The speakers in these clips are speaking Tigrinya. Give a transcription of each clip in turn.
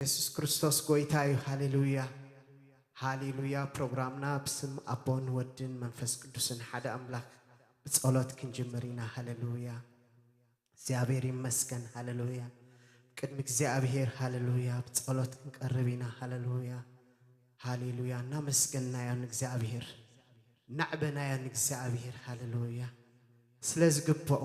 የሱስ ክርስቶስ ጎይታ እዩ። ሃሌሉያ፣ ሃሌሉያ። ፕሮግራምና ብስም ኣቦን ወድን መንፈስ ቅዱስን ሓደ ኣምላኽ ብጸሎት ክንጅምር ኢና። ሃሌሉያ፣ እግዚኣብሔር ይመስገን። ሃሌሉያ፣ ቅድሚ እግዚኣብሔር፣ ሃሌሉያ፣ ብጸሎት ክንቀርብ ኢና። ሃሌሉያ፣ ሃሌሉያ። እናመስገንናዮ ንእግዚኣብሔር፣ እናዕበናዮ ንእግዚኣብሔር። ሃሌሉያ፣ ስለ ዝግብኦ፣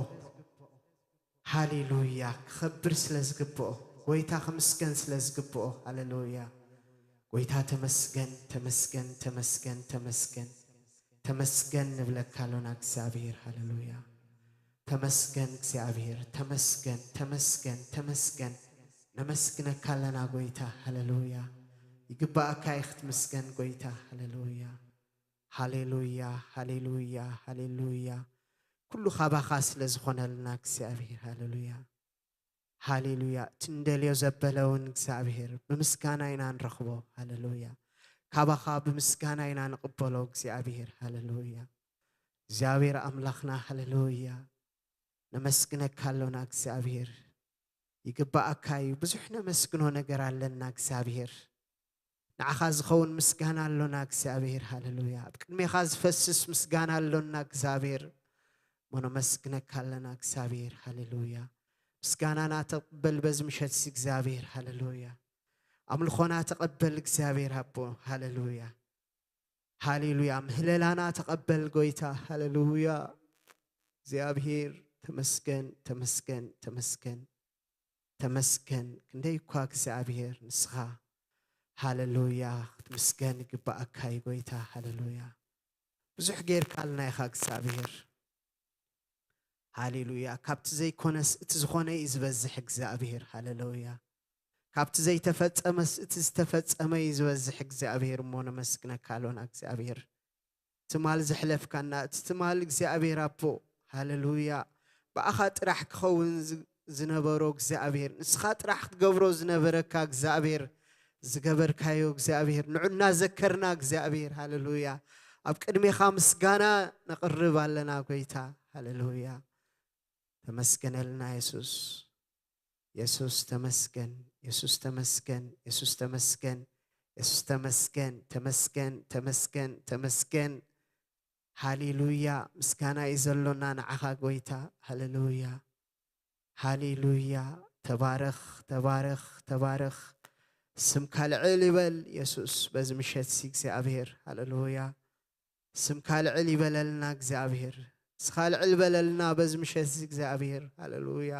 ሃሌሉያ፣ ክኸብር ስለ ዝግብኦ፣ ጎይታ ክምስገን ስለ ዝግብኦ። ሃሌሉያ፣ ጎይታ ተመስገን፣ ተመስገን፣ ተመስገን፣ ተመስገን፣ ተመስገን ንብለካ ኣሎና እግዚኣብሔር። ሃሌሉያ፣ ተመስገን እግዚኣብሔር፣ ተመስገን፣ ተመስገን፣ ተመስገን። ነመስግነካ ኣለና ጎይታ። ሃሌሉያ፣ ይግባኣካ እዩ ክትምስገን ጎይታ። ሃሌሉያ፣ ሃሌሉያ፣ ሃሌሉያ፣ ሃሌሉያ። ኩሉ ካባኻ ስለ ዝኾነልና እግዚኣብሔር። ሃሌሉያ፣ ሃሌሉያ። እቲ ንደልዮ ዘበለ እውን እግዚኣብሔር ብምስጋና ኢና ንረኽቦ። ሃሌሉያ፣ ካባኻ ብምስጋና ኢና ንቕበሎ እግዚኣብሔር። ሃሌሉያ፣ እግዚኣብሔር ኣምላኽና። ሃሌሉያ፣ ነመስግነካ ኣሎና እግዚኣብሔር። ይግባኣካ እዩ። ብዙሕ ነመስግኖ ነገር ኣለና እግዚኣብሔር። ንዓኻ ዝኸውን ምስጋና ኣሎና እግዚኣብሔር። ሃሌሉያ፣ ኣብ ቅድሜኻ ዝፈስስ ምስጋና ኣሎና እግዚኣብሔር። እሞ ነመስግነካ ኣለና እግዚኣብሔር። ሃሌሉያ፣ ምስጋናና ተቐበል በዚ ምሸት እዚ እግዚኣብሔር። ሃሌሉያ፣ ኣምልኾና ተቐበል እግዚኣብሔር ኣቦ። ሃሌሉያ፣ ሃሌሉያ። ምህለላና ተቐበል ጎይታ። ሃሌሉያ፣ እግዚኣብሔር ተመስገን፣ ተመስገን፣ ተመስገን፣ ተመስገን። ክንደይ እኳ እግዚኣብሔር ንስኻ፣ ሃሌሉያ፣ ክትምስገን ይግባኣካ እዩ ጎይታ። ሃሌሉያ፣ ብዙሕ ጌርካልና ኢኻ እግዚኣብሔር። ሃሌሉያ፣ ካብቲ ዘይኮነስ እቲ ዝኾነ እዩ ዝበዝሕ እግዚኣብሔር። ሃሌሉያ፣ ካብቲ ዘይተፈጸመስ እቲ ዝተፈጸመ እዩ ዝበዝሕ እግዚኣብሔር። እሞ ነመስግነካ ኣሎና እግዚኣብሔር። ትማል ዘሕለፍካና፣ እቲ ትማል እግዚኣብሔር ኣቦ፣ ሃሌሉያ፣ ብኣኻ ጥራሕ ክኸውን ዝ-፣ ዝነበሮ እግዚኣብሔር፣ ንስኻ ጥራሕ ክትገብሮ ዝነበረካ እግዚኣብሔር፣ ዝገበርካዮ እግዚኣብሔር፣ ንዑ እናዘከርና እግዚኣብሔር፣ ሃሌሉያ፣ ኣብ ቅድሜኻ ምስጋና ነቕርብ ኣለና ጎይታ። ሃሌሉያ፣ ተመስገነልና የሱስ። የሱስ ተመስገን፣ የሱስ ተመስገን፣ የሱስ ተመስገን፣ የሱስ ተመስገን፣ ተመስገን፣ ተመስገን፣ ተመስገን። ሃሌሉያ፣ ምስጋና እዩ ዘሎና ንዓኻ ጎይታ። ሃሌሉያ፣ ሃሌሉያ። ተባረኽ፣ ተባረኽ፣ ተባረኽ። ስምካ ልዕል ይበል የሱስ፣ በዚ ምሸት ሲ እግዚኣብሔር። ሃሌሉያ፣ ስምካ ልዕል ይበለልና እግዚኣብሔር። ስኻ ልዕል በለልና በዚ ምሸት ሲ እግዚኣብሔር። ሃሌሉያ፣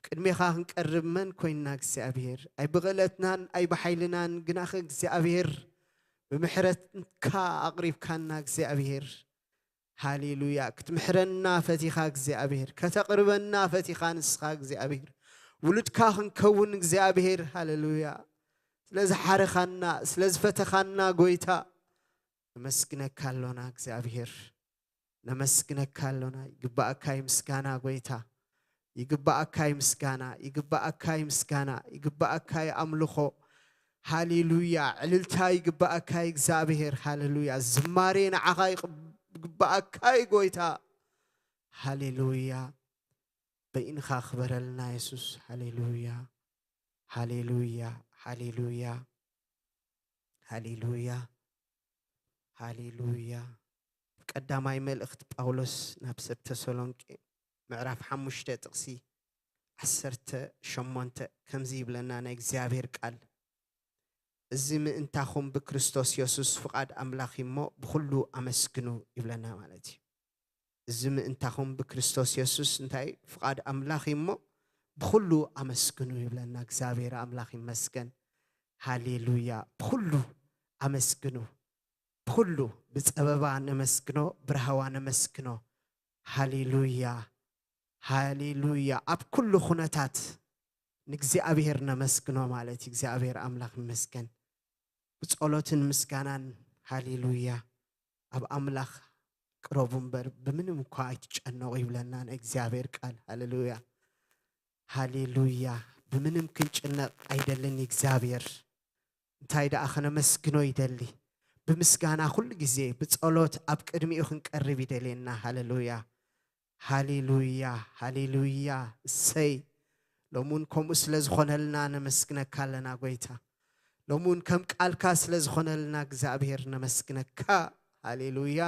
ቅድሜኻ ክንቀርብ መን ኮይንና እግዚኣብሔር? ኣይብቕለትናን ኣይብሓይልናን፣ ግናኸ እግዚኣብሔር ብምሕረትካ ኣቕሪብካና እግዚኣብሔር። ሃሌሉያ፣ ክትምሕረና ፈቲኻ እግዚኣብሔር፣ ከተቕርበና ፈቲኻ ንስኻ እግዚኣብሔር። ውሉድካ ክንከውን እግዚኣብሔር። ሃሌሉያ፣ ስለ ዝሓረኻና፣ ስለ ዝፈተኻና ጎይታ ነመስግነካ ኣሎና እግዚኣብሔር። ነመስግነካ ኣሎና። ይግባኣካ እዩ ምስጋና ጎይታ። ይግባኣካ እዩ ምስጋና፣ ይግባኣካ እዩ ምስጋና፣ ይግባኣካ እዩ ኣምልኾ። ሃሌሉያ፣ ዕልልታ ይግባኣካ እዩ እግዚኣብሔር። ሃሌሉያ፣ ዝማሬ ንዓኻ ይቕብ-፣ ይግባኣካ እዩ ጎይታ። ሃሌሉያ፣ በይንኻ ክበረልና የሱስ። ሃሌሉያ፣ ሃሌሉያ፣ ሃሌሉያ፣ ሃሌሉያ፣ ሃሌሉያ። ቀዳማይ መልእኽቲ ጳውሎስ ናብ ሰብ ተሰሎንቄ ምዕራፍ ሓሙሽተ ጥቕሲ ዓሰርተ ሸሞንተ ከምዚ ይብለና ናይ እግዚኣብሔር ቃል። እዚ ምእንታኹም ብክርስቶስ የሱስ ፍቓድ ኣምላኽ እዩ እሞ ብኹሉ ኣመስግኑ ይብለና ማለት እዩ። እዚ ምእንታኹም ብክርስቶስ የሱስ እንታይ ፍቓድ ኣምላኽ እዩ እሞ ብኹሉ ኣመስግኑ ይብለና። እግዚኣብሔር ኣምላኽ ይመስገን። ሃሌሉያ። ብኹሉ ኣመስግኑ። ብኹሉ ብጸበባ ነመስግኖ፣ ብራህዋ ነመስግኖ። ሃሌሉያ፣ ሃሌሉያ። ኣብ ኩሉ ኩነታት ንእግዚኣብሔር ነመስግኖ ማለት እዩ። እግዚኣብሔር ኣምላኽ ይመስገን። ብጸሎትን ምስጋናን፣ ሃሌሉያ፣ ኣብ ኣምላኽ ቅረቡ እምበር ብምንም እኳ ኣይትጨነቑ ይብለና ናይ እግዚኣብሔር ቃል። ሃሌሉያ፣ ሃሌሉያ። ብምንም ክንጭነቕ ኣይደልን እግዚኣብሔር። እንታይ ደኣ ከነመስግኖ ይደሊ። ብምስጋና ኩሉ ግዜ ብጸሎት ኣብ ቅድሚኡ ክንቀርብ ይደልየና። ሃሌሉያ፣ ሃሌሉያ፣ ሃሌሉያ። እሰይ፣ ሎሚ እውን ከምኡ ስለ ዝኾነልና ነመስግነካ ኣለና ጎይታ። ሎሚ እውን ከም ቃልካ ስለ ዝኾነልና እግዚኣብሔር ነመስግነካ። ሃሌሉያ።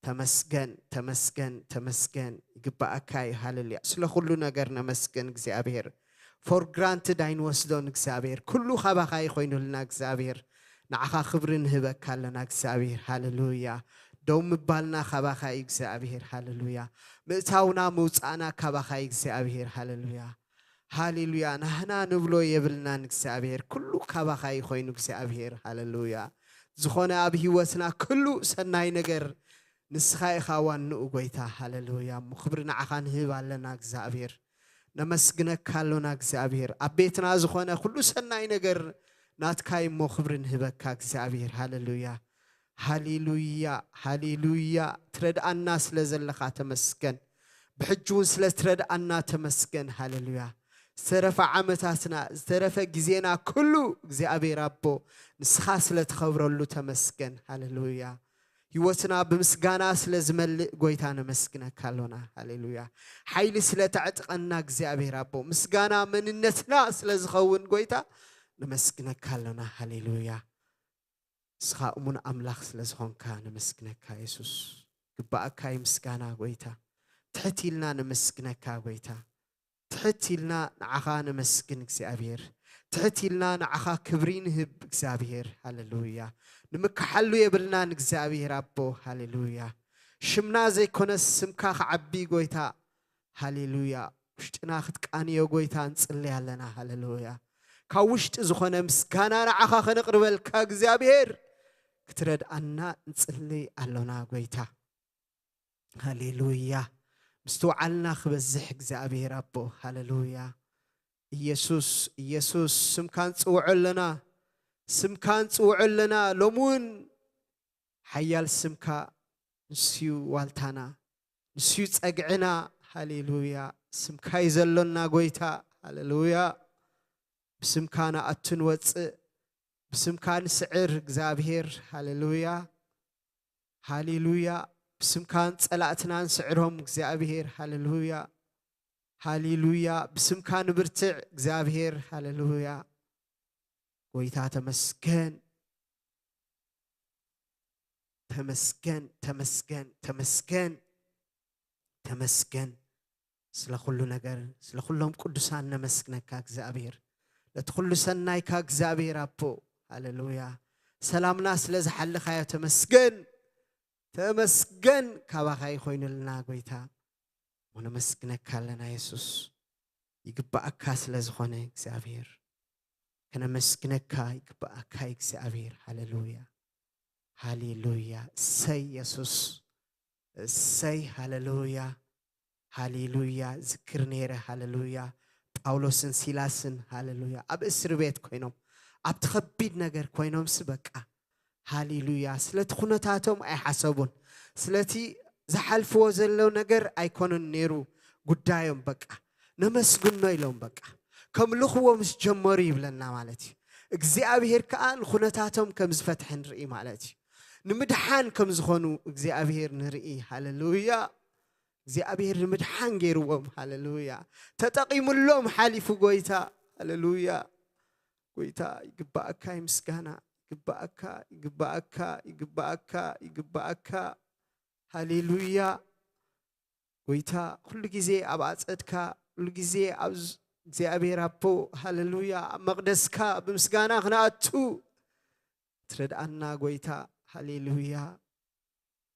ተመስገን፣ ተመስገን፣ ተመስገን። ይግባኣካ እዩ። ሃሌሉያ። ስለ ኩሉ ነገር ነመስግን እግዚኣብሔር። For granted ኣይንወስዶን እግዚኣብሔር። ኩሉ ካባኻ ይኾይኑልና እግዚኣብሔር። ንዓኻ ክብሪ ንህበካ ኣለና እግዚኣብሔር። ሃሌሉያ። ደው ምባልና ካባኻ እዩ እግዚኣብሔር። ሃሌሉያ። ምእታውና ምውፃእና ካባኻ እዩ እግዚኣብሔር። ሃሌሉያ። ሃሌሉያ። ናህና ንብሎ የብልናን እግዚኣብሔር። ኩሉ ካባኻ ይኾይኑ እግዚኣብሔር። ሃሌሉያ። ዝኾነ ኣብ ህይወትና ኩሉ ሰናይ ነገር ንስኻ ኢኻ ዋንኡ ጎይታ። ሃሌሉያ። እሞ ክብሪ ንዓኻ ንህብ ኣለና እግዚኣብሔር። ነመስግነካ ኣሎና እግዚኣብሔር። ኣብ ቤትና ዝኾነ ኩሉ ሰናይ ነገር ናትካ እዩ እሞ ክብሪ ንህበካ እግዚኣብሔር። ሃሌሉያ። ሃሌሉያ። ሃሌሉያ። ትረድኣና ስለ ዘለኻ ተመስገን። ብሕጂ እውን ስለ ትረድኣና ተመስገን። ሃሌሉያ። ዝተረፈ ዓመታትና፣ ዝተረፈ ግዜና ኩሉ እግዚኣብሔር ኣቦ ንስኻ ስለ ትኸብረሉ ተመስገን። ሃሌሉያ። ህይወትና ብምስጋና ስለ ዝመልእ ጎይታ ነመስግነካ ኣሎና። ሃሌሉያ። ሓይሊ ስለ ተዕጥቀና እግዚኣብሔር ኣቦ ምስጋና መንነትና ስለ ዝኸውን ጎይታ ነመስግነካ ኣሎና። ሃሌሉያ። ንስኻ እሙን ኣምላኽ ስለ ዝኾንካ ነመስግነካ የሱስ። ግባኣካ እዩ ምስጋና ጎይታ። ትሕት ኢልና ነመስግነካ ጎይታ። ትሕት ኢልና ንዓኻ ነመስግን እግዚኣብሔር። ትሕት ኢልና ንዓኻ ክብሪ ንህብ እግዚኣብሔር። ሃሌሉያ። ንምክሓሉ የብልናን እግዚኣብሔር ኣቦ። ሃሌሉያ። ሽምና ዘይኮነስ ስምካ ክዓቢ ጎይታ። ሃሌሉያ። ውሽጥና ክትቃንዮ ጎይታ ንጽሊ ኣለና። ሃሌሉያ። ካብ ውሽጢ ዝኾነ ምስጋና ንዓኻ ከነቕርበልካ እግዚኣብሔር ክትረድኣና ንጽሊ ኣሎና ጎይታ። ሃሌሉያ። ምስትውዓልና ክበዝሕ እግዚኣብሔር ኣቦ። ሃሌሉያ። ኢየሱስ፣ ኢየሱስ፣ ስምካ ንጽውዖ ኣለና። ስምካ ንጽውዖ ኣለና። ሎሚ እውን ሓያል ስምካ ንስዩ ዋልታና፣ ንስዩ ጸግዕና። ሃሌሉያ። ስምካ እዩ ዘሎና ጎይታ። ሃሌሉያ። ብስምካ ንኣቱ ንወጽእ፣ ብስምካ ንስዕር እግዚኣብሔር። ሃሌሉያ። ሃሌሉያ። ብስምካ ንጸላእትና ንስዕሮም እግዚኣብሔር። ሃሌሉያ። ሃሌሉያ። ብስምካ ንብርትዕ እግዚኣብሔር። ሃሌሉያ። ጎይታ ተመስገን። ተመስገን፣ ተመስገን፣ ተመስገን፣ ተመስገን። ስለ ኩሉ ነገር፣ ስለ ኩሎም ቅዱሳን ነመስግነካ እግዚኣብሔር። ለቲ ኩሉ ሰናይካ እግዚኣብሔር ኣቦ። ሃሌሉያ። ሰላምና ስለ ዝሓለኻዮ ተመስገን። ተመስገን ካባኻ ይኾይኑልና ጎይታ። እሞ ነመስግነካ ኣለና የሱስ። ይግባኣካ ስለ ዝኾነ እግዚኣብሔር። ከነመስግነካ ይግባኣካ እግዚኣብሔር። ሃሌሉያ። ሃሌሉያ። እሰይ የሱስ። እሰይ ሃሌሉያ። ሃሌሉያ። ዝክር ነይረ። ሃሌሉያ። ጳውሎስን ሲላስን ሃሌሉያ ኣብ እስር ቤት ኮይኖም ኣብቲ ከቢድ ነገር ኮይኖምስ በቃ ሃሌሉያ። ስለቲ ኩነታቶም ኣይሓሰቡን። ስለቲ ዝሓልፍዎ ዘለዉ ነገር ኣይኮነን ነይሩ ጉዳዮም። በቃ ነመስግኖ ኢሎም በቃ ከምልኽዎ ምስ ጀመሩ ይብለና ማለት እዩ። እግዚኣብሔር ከኣ ንኩነታቶም ከም ዝፈትሐ ንርኢ ማለት እዩ። ንምድሓን ከም ዝኾኑ እግዚኣብሔር ንርኢ። ሃሌሉያ። እግዚኣብሔር ንምድሓን ገይርዎም። ሃሌሉያ። ተጠቒሙሎም ሓሊፉ ጎይታ። ሃሌሉያ። ጎይታ ይግባኣካ እዩ ምስጋና። ይግባኣካ፣ ይግባኣካ፣ ይግባኣካ፣ ይግባኣካ። ሃሌሉያ። ጎይታ ኩሉ ግዜ ኣብ ኣጸድካ፣ ኩሉ ግዜ ኣብ ዝ-፣ እግዚኣብሔር ኣቦ፣ ሃሌሉያ፣ ኣብ መቕደስካ ብምስጋና ክንኣቱ ትረድኣና ጎይታ። ሃሌሉያ።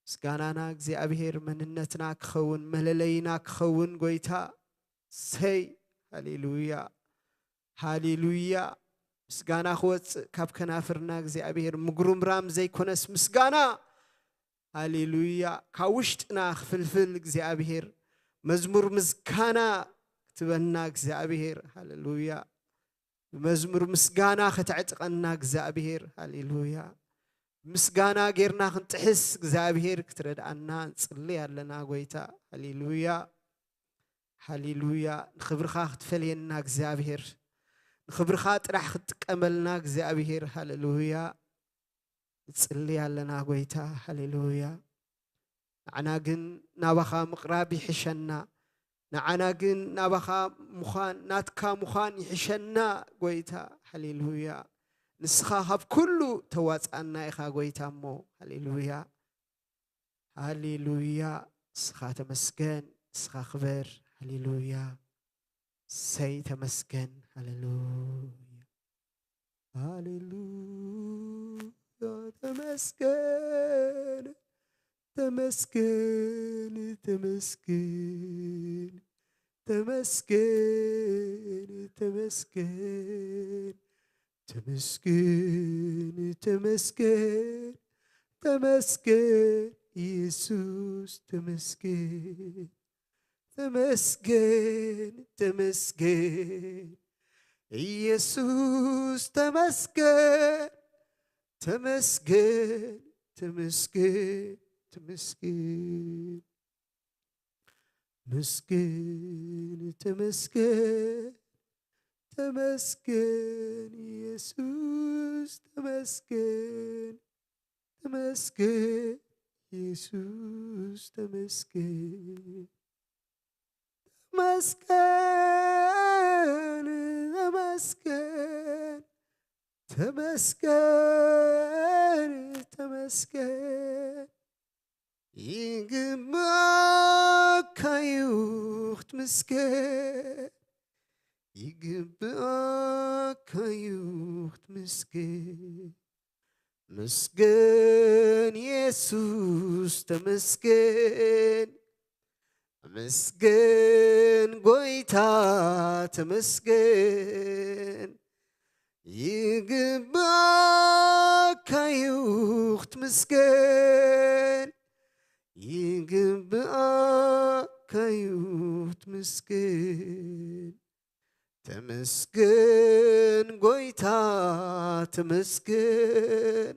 ምስጋናና እግዚኣብሔር መንነትና ክኸውን፣ መለለይና ክኸውን ጎይታ። ሰይ፣ ሃሌሉያ፣ ሃሌሉያ። ምስጋና ክወጽእ ካብ ከናፍርና እግዚኣብሔር ምጉርምራም ዘይኮነስ ምስጋና። ሃሌሉያ። ካብ ውሽጥና ክፍልፍል እግዚኣብሔር መዝሙር ምስጋና ክትበና እግዚኣብሔር። ሃሌሉያ። ብመዝሙር ምስጋና ከተዕጥቀና እግዚኣብሔር። ሃሌሉያ። ምስጋና ጌርና ክንጥሕስ እግዚኣብሔር ክትረድኣና ንጽሊ ኣለና ጎይታ። ሃሌሉያ። ሃሌሉያ። ንኽብርኻ ክትፈልየና እግዚኣብሔር። ንኽብርኻ ጥራሕ ክትጥቀመልና እግዚኣብሔር። ሃሌሉያ። ንጽሊ ኣለና ጎይታ። ሃሌሉያ። ንዓና ግን ናባኻ ምቕራብ ይሕሸና። ንዓና ግን ናባኻ ምዃን፣ ናትካ ምዃን ይሕሸና ጎይታ። ሃሌሉያ። ንስኻ ካብ ኩሉ ተዋጻና ኢኻ ጎይታ እሞ። ሃሌሉያ። ሃሌሉያ። ንስኻ ተመስገን፣ ንስኻ ክበር። ሃሌሉያ። ሰይ ተመስገን። ሃሌሉያ። ሃሌሉያ። ተመስገን፣ ተመስገን፣ ተመስገን፣ ተመስገን፣ ተመስገን። ተመስገን፣ ተመስገን፣ ተመስገን፣ ኢየሱስ ተመስገን። ተመስገን፣ ተመስገን፣ ኢየሱስ ተመስገን። ተመስገን፣ ተመስገን፣ ተመስገን። መስገን፣ ተመስገን፣ ተመስገን፣ ኢየሱስ ተመስገን። ተመስገን፣ ኢየሱስ ተመስገን። ተመስገን፣ ተመስገን፣ ተመስገን፣ ተመስገን። ይግባእካ እዩ ክትምስገን፣ ይግባእካ እዩ ክትምስገን። ምስገን የሱስ ተመስገን፣ ምስገን ጎይታ ተመስገን። ይግባእካ እዩ ክትምስገን፣ ይግባእካ እዩ ክትምስገን። ተመስገን ጎይታ ተመስገን፣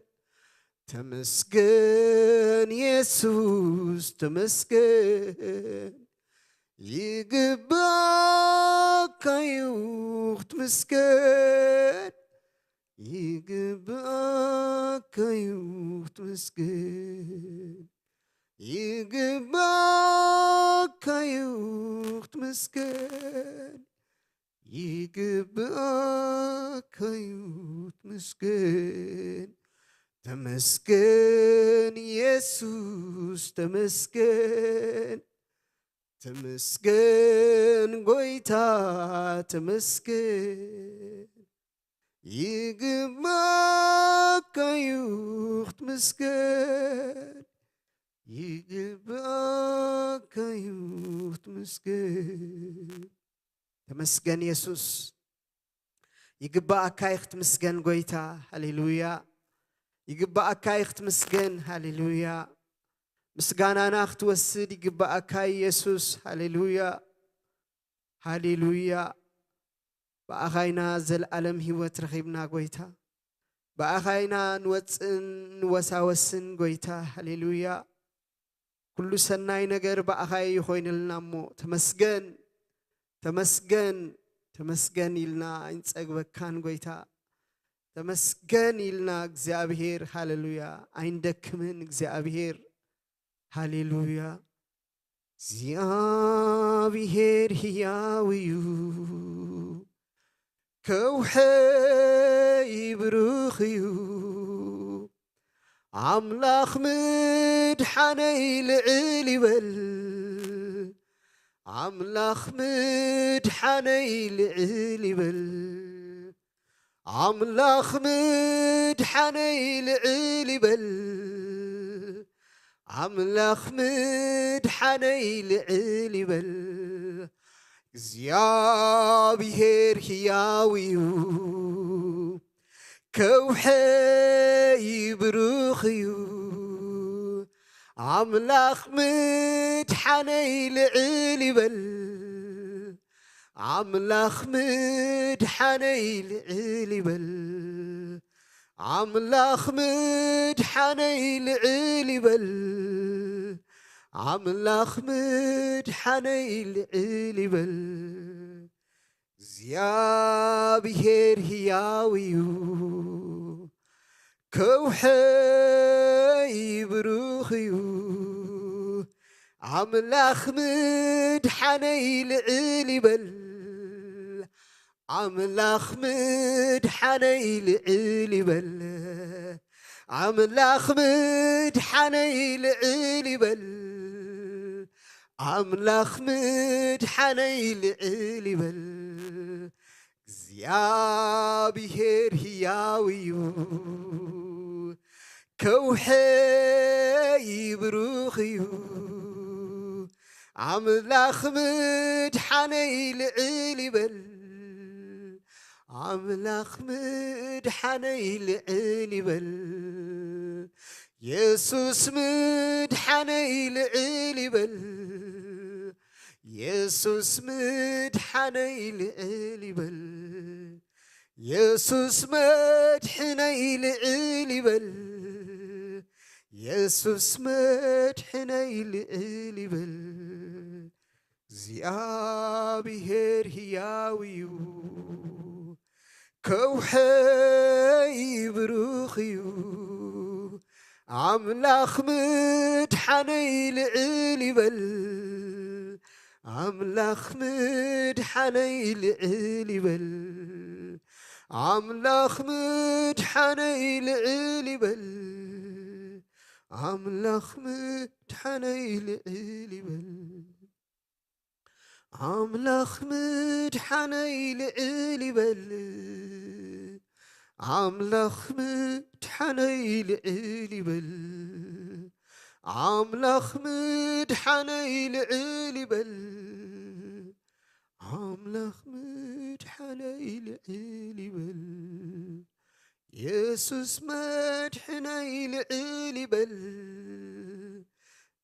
ተመስገን የሱስ ተመስገን። ይግባእካ እዩ ክትምስገን፣ ይግባእካ እዩ ክትምስገን። ይግባእካ እዩ ክትምስገን፣ ይግባእካ እዩ ክትምስገን። ተመስገን የሱስ ተመስገን፣ ተመስገን ጎይታ ተመስገን። ይግባእካ እዩ ክትምስገን፣ ይግባእካ እዩ ክትምስገን። ተመስገን የሱስ። ይግባእካ እዩ ክትምስገን ጎይታ። ሃሌሉያ። ይግባእካ እዩ ክትምስገን። ሃሌሉያ። ምስጋናና ክትወስድ ይግባእካ እዩ የሱስ። ሃሌሉያ። ሃሌሉያ። ብኣኻ ኢና ዘለኣለም ህይወት ረኺብና ጎይታ። ብኣኻ ኢና ንወፅእን ንወሳወስን ጎይታ። ሃሌሉያ። ኩሉ ሰናይ ነገር ብኣኻ እዩ ኮይንልና እሞ ተመስገን፣ ተመስገን፣ ተመስገን ኢልና ኣይንጸግበካን ጎይታ። ተመስገን ኢልና እግዚኣብሔር። ሃሌሉያ። ኣይንደክምን እግዚኣብሔር። ሃሌሉያ። እግዚኣብሔር ህያው እዩ፣ ከውሐይ ብሩኽ እዩ። ኣምላኽ ምድሓነይ ልዕል ይበል፣ ኣምላኽ ምድሓነይ ልዕል ይበል። ኣምላኽ ምድሓነይ ልዕል ይበል፣ ኣምላኽ ምድሓነይ ልዕል ይበል። እግዚኣብሔር ህያው እዩ፣ ከውሐይ ብሩኽ እዩ። ኣምላኽ ምድሓነይ ልዕል ይበል፣ ኣምላኽ ምድሓነይ ልዕል ይበል፣ ኣምላኽ ምድሓነይ ልዕል ይበል፣ ኣምላኽ ምድሓነይ ልዕል ይበል። እግዚኣብሔር ህያው እዩ፣ ከውሐይ ብሩኽ እዩ። ኣምላኽ ምድሓነይ ልዕል ይበል። ኣምላኽ ምድሓነይ ልዕል ይበል። ኣምላኽ ምድሓነይ ልዕል ይበል። ኣምላኽ ምድሓነይ ልዕል ይበል። እግዚኣብሔር ህያው እዩ፣ ከውሐይ ብሩኽ እዩ። ኣምላኽ ምድሓነይ ልዕል ይበል። ኣምላኽ ምድሓነይ ልዕል ይበል። የሱስ ምድሓነይ ልዕል ይበል። የሱስ ምድሓነይ ልዕል ይበል። የሱስ መድሕነይ ልዕል ይበል። የሱስ መድሕነይ ልዕል ይበል። እግዚኣብሔር ህያው እዩ፣ ከውሐይ ብሩኽ እዩ። ኣምላኽ ምድሓነይ ልዕል ይበል። ኣምላኽ ምድሓነይ ልዕል ይበል። ኣምላኽ ምድሓነይ ልዕል ይበል። ኣምላኽ ምድሓነይ ልዕል ይበል። ኣምላኽ ምድሓነይ ልዕል ይበል። ኣምላኽ ምድሓነይ ልዕል ይበል። ኣምላኽ ምድሓነይ ልዕል ይበል። ኣምላኽ ምድሓነይ ልዕል ይበል። የሱስ መድሕነይ ልዕል ይበል።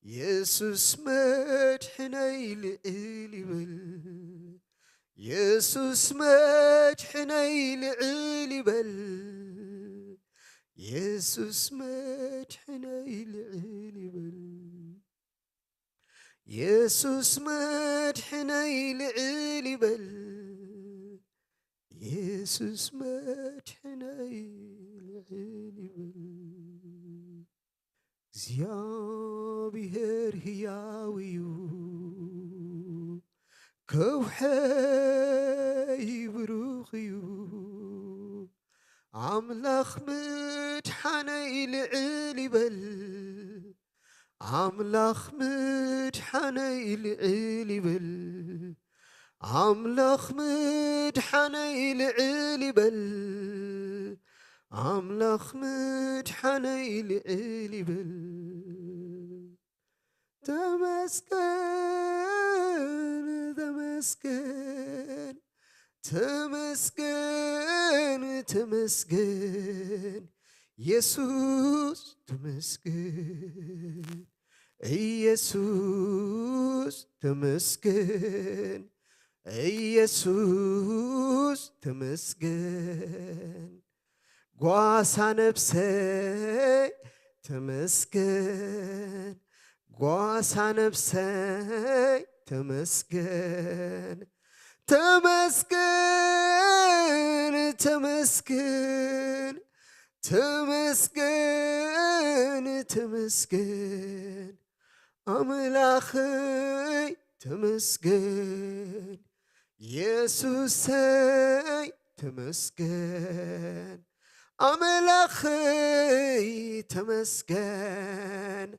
የሱስ መድሕነይ ልዕል ይበል። የሱስ መድሕነይ ልዕል ይበል። የሱስ መድሕነይ ልዕል ይበል። የሱስ መድሕነይ ልዕል ይበል። የሱስ መድሕነይ ልዕል ይበል። እግዚኣብሔር ህያው እዩ፣ ከውሐይ ብሩኽ እዩ። ኣምላኽ ምድሓነይ ልዕል ይበል። ኣምላኽ ምድሓነይ ልዕል ይበል። ኣምላኽ ምድሓነይ ልዕል ይበል። ኣምላኽ ምድሓነይ ልዕል ይበል። ተመስገን፣ ተመስገን፣ ተመስገን፣ ተመስገን፣ የሱስ ተመስገን፣ ኢየሱስ ተመስገን፣ ኢየሱስ ተመስገን። ጓሳ ነፍሰይ ተመስገን፣ ጓሳ ነፍሰይ ተመስገን፣ ተመስገን፣ ተመስገን፣ ተመስገን፣ ተመስገን፣ ኣምላኸይ ተመስገን፣ የሱሰይ ተመስገን፣ ኣምላኸይ ተመስገን፣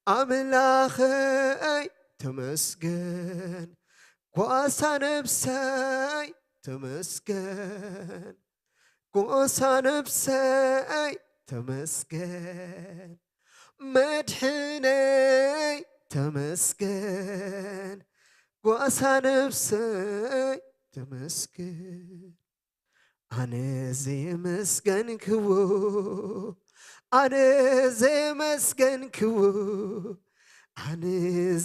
ኣምላኸይ ተመስገን፣ ጓሳ ነፍሰይ ተመስገን፣ ጓሳ ነፍሰይ ተመስገን፣ መድሕነይ ተመስገን፣ ጓሳ ነፍሰይ ተመስገን። ኣነ ዘየመስገንክዎ፣ ኣነ ዘየመስገንክዎ፣ ኣነ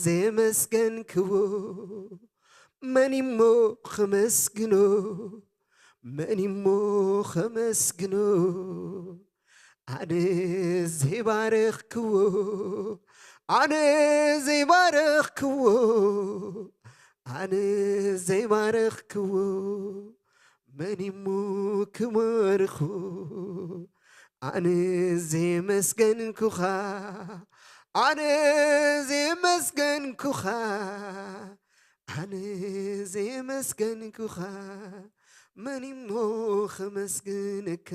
ዘየመስገንክዎ፣ መን እሞ ኸመስግኖ፣ መን እሞ ኸመስግኖ? ኣነ ዘይባረኽክዎ፣ ኣነ ዘይባረኽክዎ፣ ኣነ ዘይባረኽክዎ፣ መን እሞ ክባርኾ? ኣነ ዘየመስገንኩኻ፣ ኣነ ዘመስገንኩኻ፣ ኣነ ዘመስገንኩኻ፣ መን እሞ ከመስግነካ?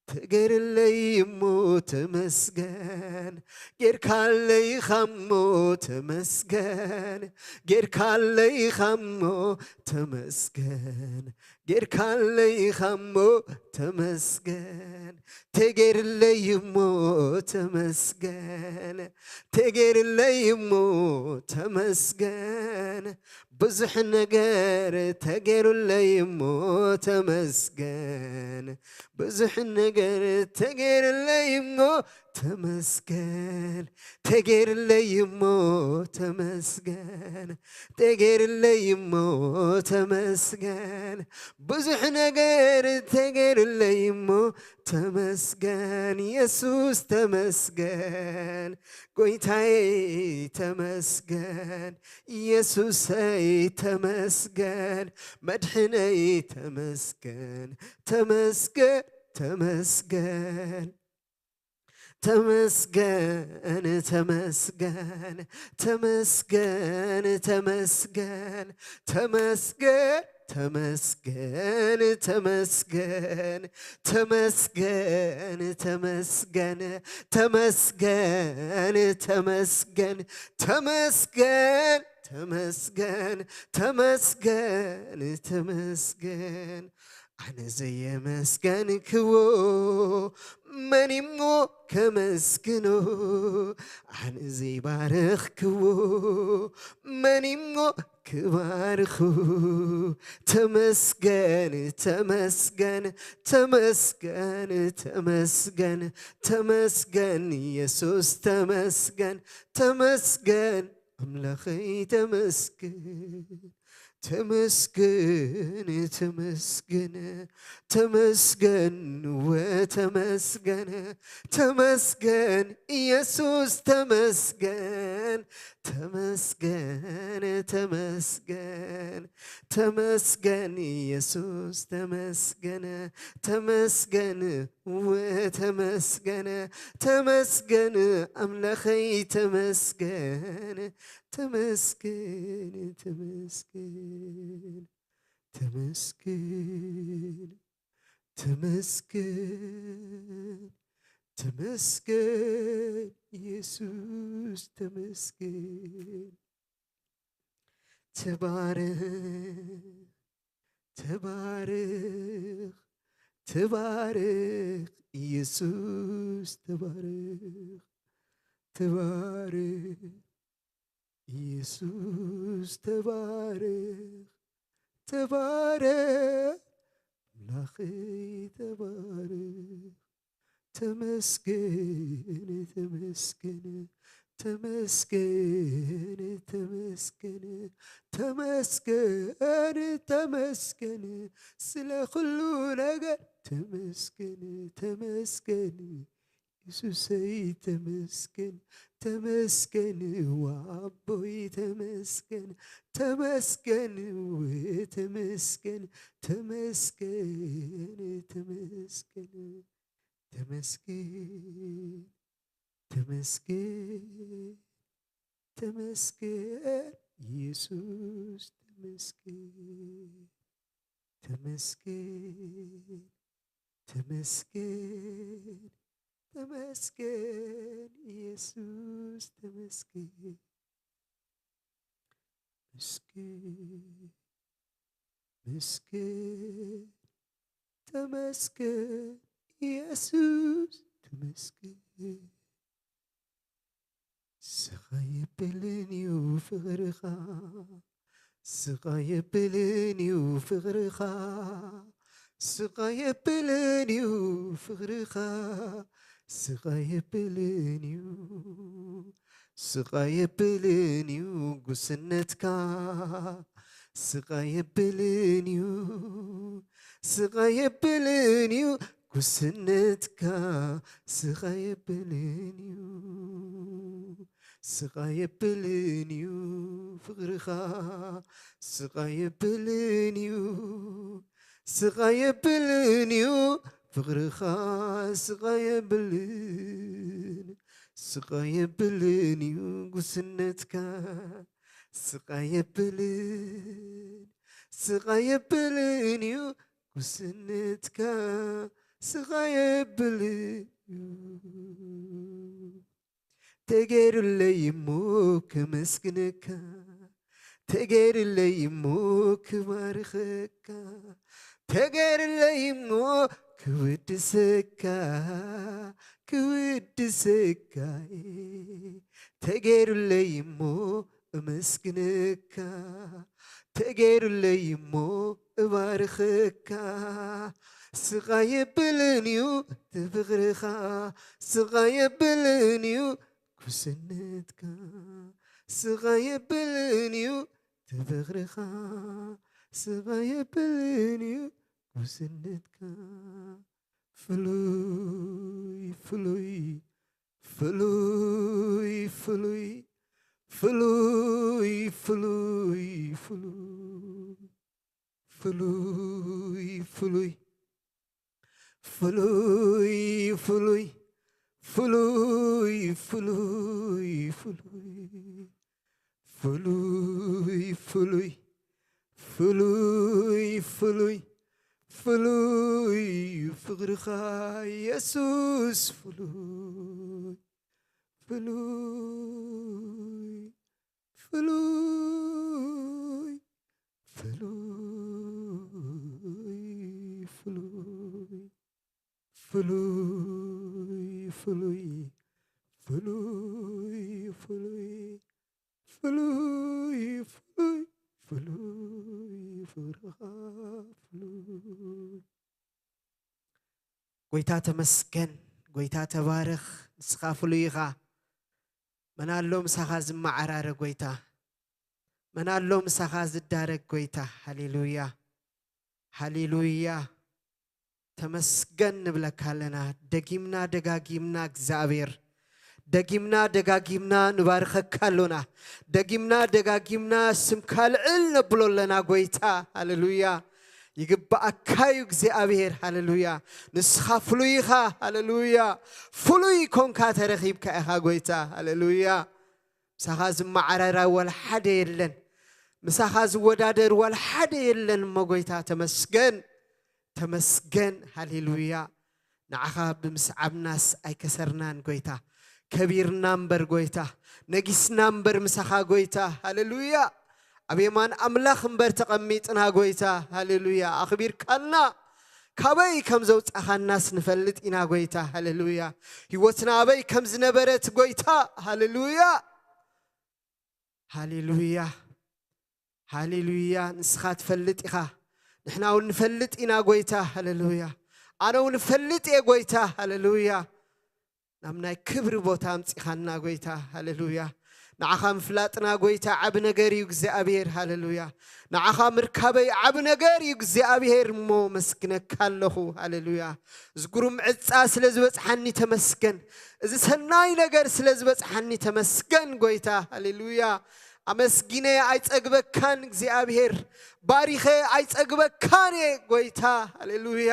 ተገይርለይ እሞ ተመስገን፣ ጌርካለይ ኻሞ ተመስገን፣ ጌርካለይ ኻሞ ተመስገን፣ ጌርካለይ ኻሞ ተመስገን፣ ተገይርለይ እሞ ተመስገን፣ ተገይርለይ እሞ ተመስገን፣ ብዙሕ ነገር ተገይሩለይ እሞ ተመስገን፣ ብዙሕ ነገር ተገይሩለይ እሞ ተመስገን፣ ተገይሩለይ እሞ ተመስገን፣ ተገይሩለይ እሞ ተመስገን፣ ብዙሕ ነገር ተገይሩለይ እሞ ተመስገን፣ የሱስ ተመስገን፣ ጎይታዬ ተመስገን፣ የሱሰይ ተመስገን፣ መድሕነይ ተመስገን፣ ተመስገን፣ ተመስገን። ተመስገን፣ ተመስገን፣ ተመስገን፣ ተመስገን፣ ተመስገን፣ ተመስገን፣ ተመስገን፣ ተመስገን፣ ተመስገን፣ ተመስገን፣ ተመስገን፣ ተመስገን፣ ተመስገን፣ ተመስገን። ኣነ ዘየመስገንክዎ መን እሞ ከመስግኖ? ኣነ ዘይባረኽክዎ መን እሞ ክባርኹ? ተመስገን፣ ተመስገን፣ ተመስገን፣ ተመስገን፣ ተመስገን፣ የሱስ ተመስገን፣ ተመስገን፣ ኣምላኸይ ተመስገን፣ ተመስገን፣ ተመስገን፣ ተመስገን፣ ወተመስገን፣ ተመስገን፣ የሱስ ተመስገን፣ ተመስገን፣ ተመስገን፣ ተመስገን፣ የሱስ ተመስገን፣ ተመስገን፣ ወተመስገን፣ ተመስገን፣ ኣምላኸይ ተመስገን፣ ተመስገን፣ ተመስገን፣ ተመስገን፣ ተመስገን፣ ተመስገን፣ የሱስ ተመስገን። ተባረኽ፣ ተባረኽ፣ ተባረኽ፣ የሱስ ተባረኽ፣ ተባረኽ፣ የሱስ ተባረኽ፣ ተባረኽ፣ ኣምላኸይ ተባረኽ። ተመስገን፣ ተመስገን፣ ተመስገን፣ ተመስገን፣ ተመስገን፣ ተመስገን፣ ስለ ኩሉ ነገር ተመስገን፣ ተመስገን፣ የሱሰይ ተመስገን፣ ተመስገን፣ ዋቦይ ተመስገን፣ ተመስገን፣ ተመስገን፣ ተመስገን፣ ተመስገን። ተመስገን፣ ተመስገን፣ ተመስገን፣ የሱስ ተመስገን፣ ተመስገን፣ ተመስገን፣ ተመስገን፣ የሱስ ተመስገን። መስገን፣ መስገን፣ ተመስገን፣ የሱስ ተመስገን። ስቕ የብልን እዩ ፍቕርኻ፣ ስቕ የብልን እዩ ፍቕርኻ፣ ስቕ የብልን እዩ ፍቕርኻ፣ ስቕ የብልን እዩ፣ ስቕ የብልን እዩ ጉስነትካ፣ ስቕ የብልን እዩ፣ ስቕ የብልን እዩ ጉስነትካ፣ ስቕ የብልን እዩ፣ ስቕ የብልን እዩ ፍቕርኻ፣ ስቕ የብልን እዩ፣ ስቕ የብልን እዩ ፍቕርኻ፣ ስቕ የብልን፣ ስቓይ የብልን እዩ ጉስነትካ፣ ስቓይ የብልን፣ ስቓይ የብልን እዩ ጉስነትካ፣ ስቓይ የብልን እዩ። ተገይሩለይ እሞ ከመስግነካ፣ ተገይሩለይ እሞ ክባርኸካ፣ ተገይሩለይ እሞ ክውድሰካ፣ ክውድሰካ እየ። ተገይሩለይ እሞ እመስግነካ፣ ተገይሩለይ እሞ እባርኸካ። ስቓይ የብልን እዩ እቲ ፍቕርኻ፣ ስቓይ የብልን እዩ ጉስነትካ፣ ስቓይ የብልን እዩ እቲ ፍቕርኻ፣ ስቓይ የብልን እዩ ጉስነትካ። ፍሉይ፣ ፍሉይ፣ ፍሉይ፣ ፍሉይ፣ ፍሉይ፣ ፍሉይ፣ ፍሉይ፣ ፍሉይ፣ ፍሉይ፣ ፍሉይ፣ ፍሉይ፣ ፍሉይ፣ ፍሉይ፣ ፍሉይ፣ ፍሉይ፣ ፍሉይ፣ ፍሉይ፣ ፍሉይ ፍቕርኻ የሱስ፣ ፍሉይ፣ ፍሉይ፣ ፍሉይ፣ ፍሉይ፣ ፍሉይ፣ ፍሉይ፣ ፍሉይ፣ ፍሉይ፣ ፍሉይ፣ ፍሉይ፣ ፍሉይ፣ ፍሉይ፣ ፍቕርኻ ፍሉይ። ጎይታ ተመስገን፣ ጎይታ ተባረኽ፣ ንስኻ ፍሉይ ኢኻ። መን ኣሎ ምሳኻ ዝመዓራረ ጎይታ? መን ኣሎ ምሳኻ ዝዳረግ ጎይታ? ሃሌሉያ፣ ሃሌሉያ። ተመስገን ንብለካ ኣለና። ደጊምና ደጋጊምና እግዚኣብሔር፣ ደጊምና ደጋጊምና ንባርኸካ ኣሎና። ደጊምና ደጋጊምና ስምካ ልዕል ነብሎ ኣለና ጎይታ። ሃሌሉያ። ይግባኣካ እዩ እግዚኣብሔር። ሃሌሉያ። ንስኻ ፍሉይ ኢኻ። ሃሌሉያ። ፍሉይ ኮንካ ተረኺብካ ኢኻ ጎይታ። ሃሌሉያ። ምሳኻ ዝመዓራራ ዋላ ሓደ የለን። ምሳኻ ዝወዳደር ዋላ ሓደ የለን እሞ ጎይታ ተመስገን። ተመስገን። ሃሌሉያ። ንዓኻ ብምስዓብናስ ኣይከሰርናን ጎይታ። ከቢርና እምበር ጎይታ፣ ነጊስና እምበር ምሳኻ ጎይታ። ሃሌሉያ። ኣብ የማን ኣምላኽ እምበር ተቐሚጥና ጎይታ። ሃሌሉያ። ኣኽቢርካና። ካበይ ከም ዘውጻኻናስ ንፈልጥ ኢና ጎይታ። ሃሌሉያ። ህይወትና ኣበይ ከም ዝነበረት ጎይታ። ሃሌሉያ። ሃሌሉያ። ሃሌሉያ። ንስኻ ትፈልጥ ኢኻ። ንሕና እውን ንፈልጥ ኢና ጎይታ። ሃሌሉያ። ኣነ እውን እፈልጥ እየ ጎይታ። ሃሌሉያ። ናብ ናይ ክብሪ ቦታ ኣምጺኻና ጎይታ። ሃሌሉያ። ንዓኻ ምፍላጥና ጎይታ ዓቢ ነገር እዩ እግዚኣብሔር። ሃሌሉያ። ንዓኻ ምርካበይ ዓቢ ነገር እዩ እግዚኣብሔር እሞ መስግነካ ኣለኹ። ሃሌሉያ። እዚ ግሩም ዕጻ ስለ ዝበጽሓኒ ተመስገን። እዚ ሰናይ ነገር ስለ ዝበጽሓኒ ተመስገን ጎይታ። ሃሌሉያ። ኣመስጊነ ኣይጸግበካን እግዚኣብሔር፣ ባሪኸ ኣይጸግበካን እየ ጎይታ። ሃሌሉያ፣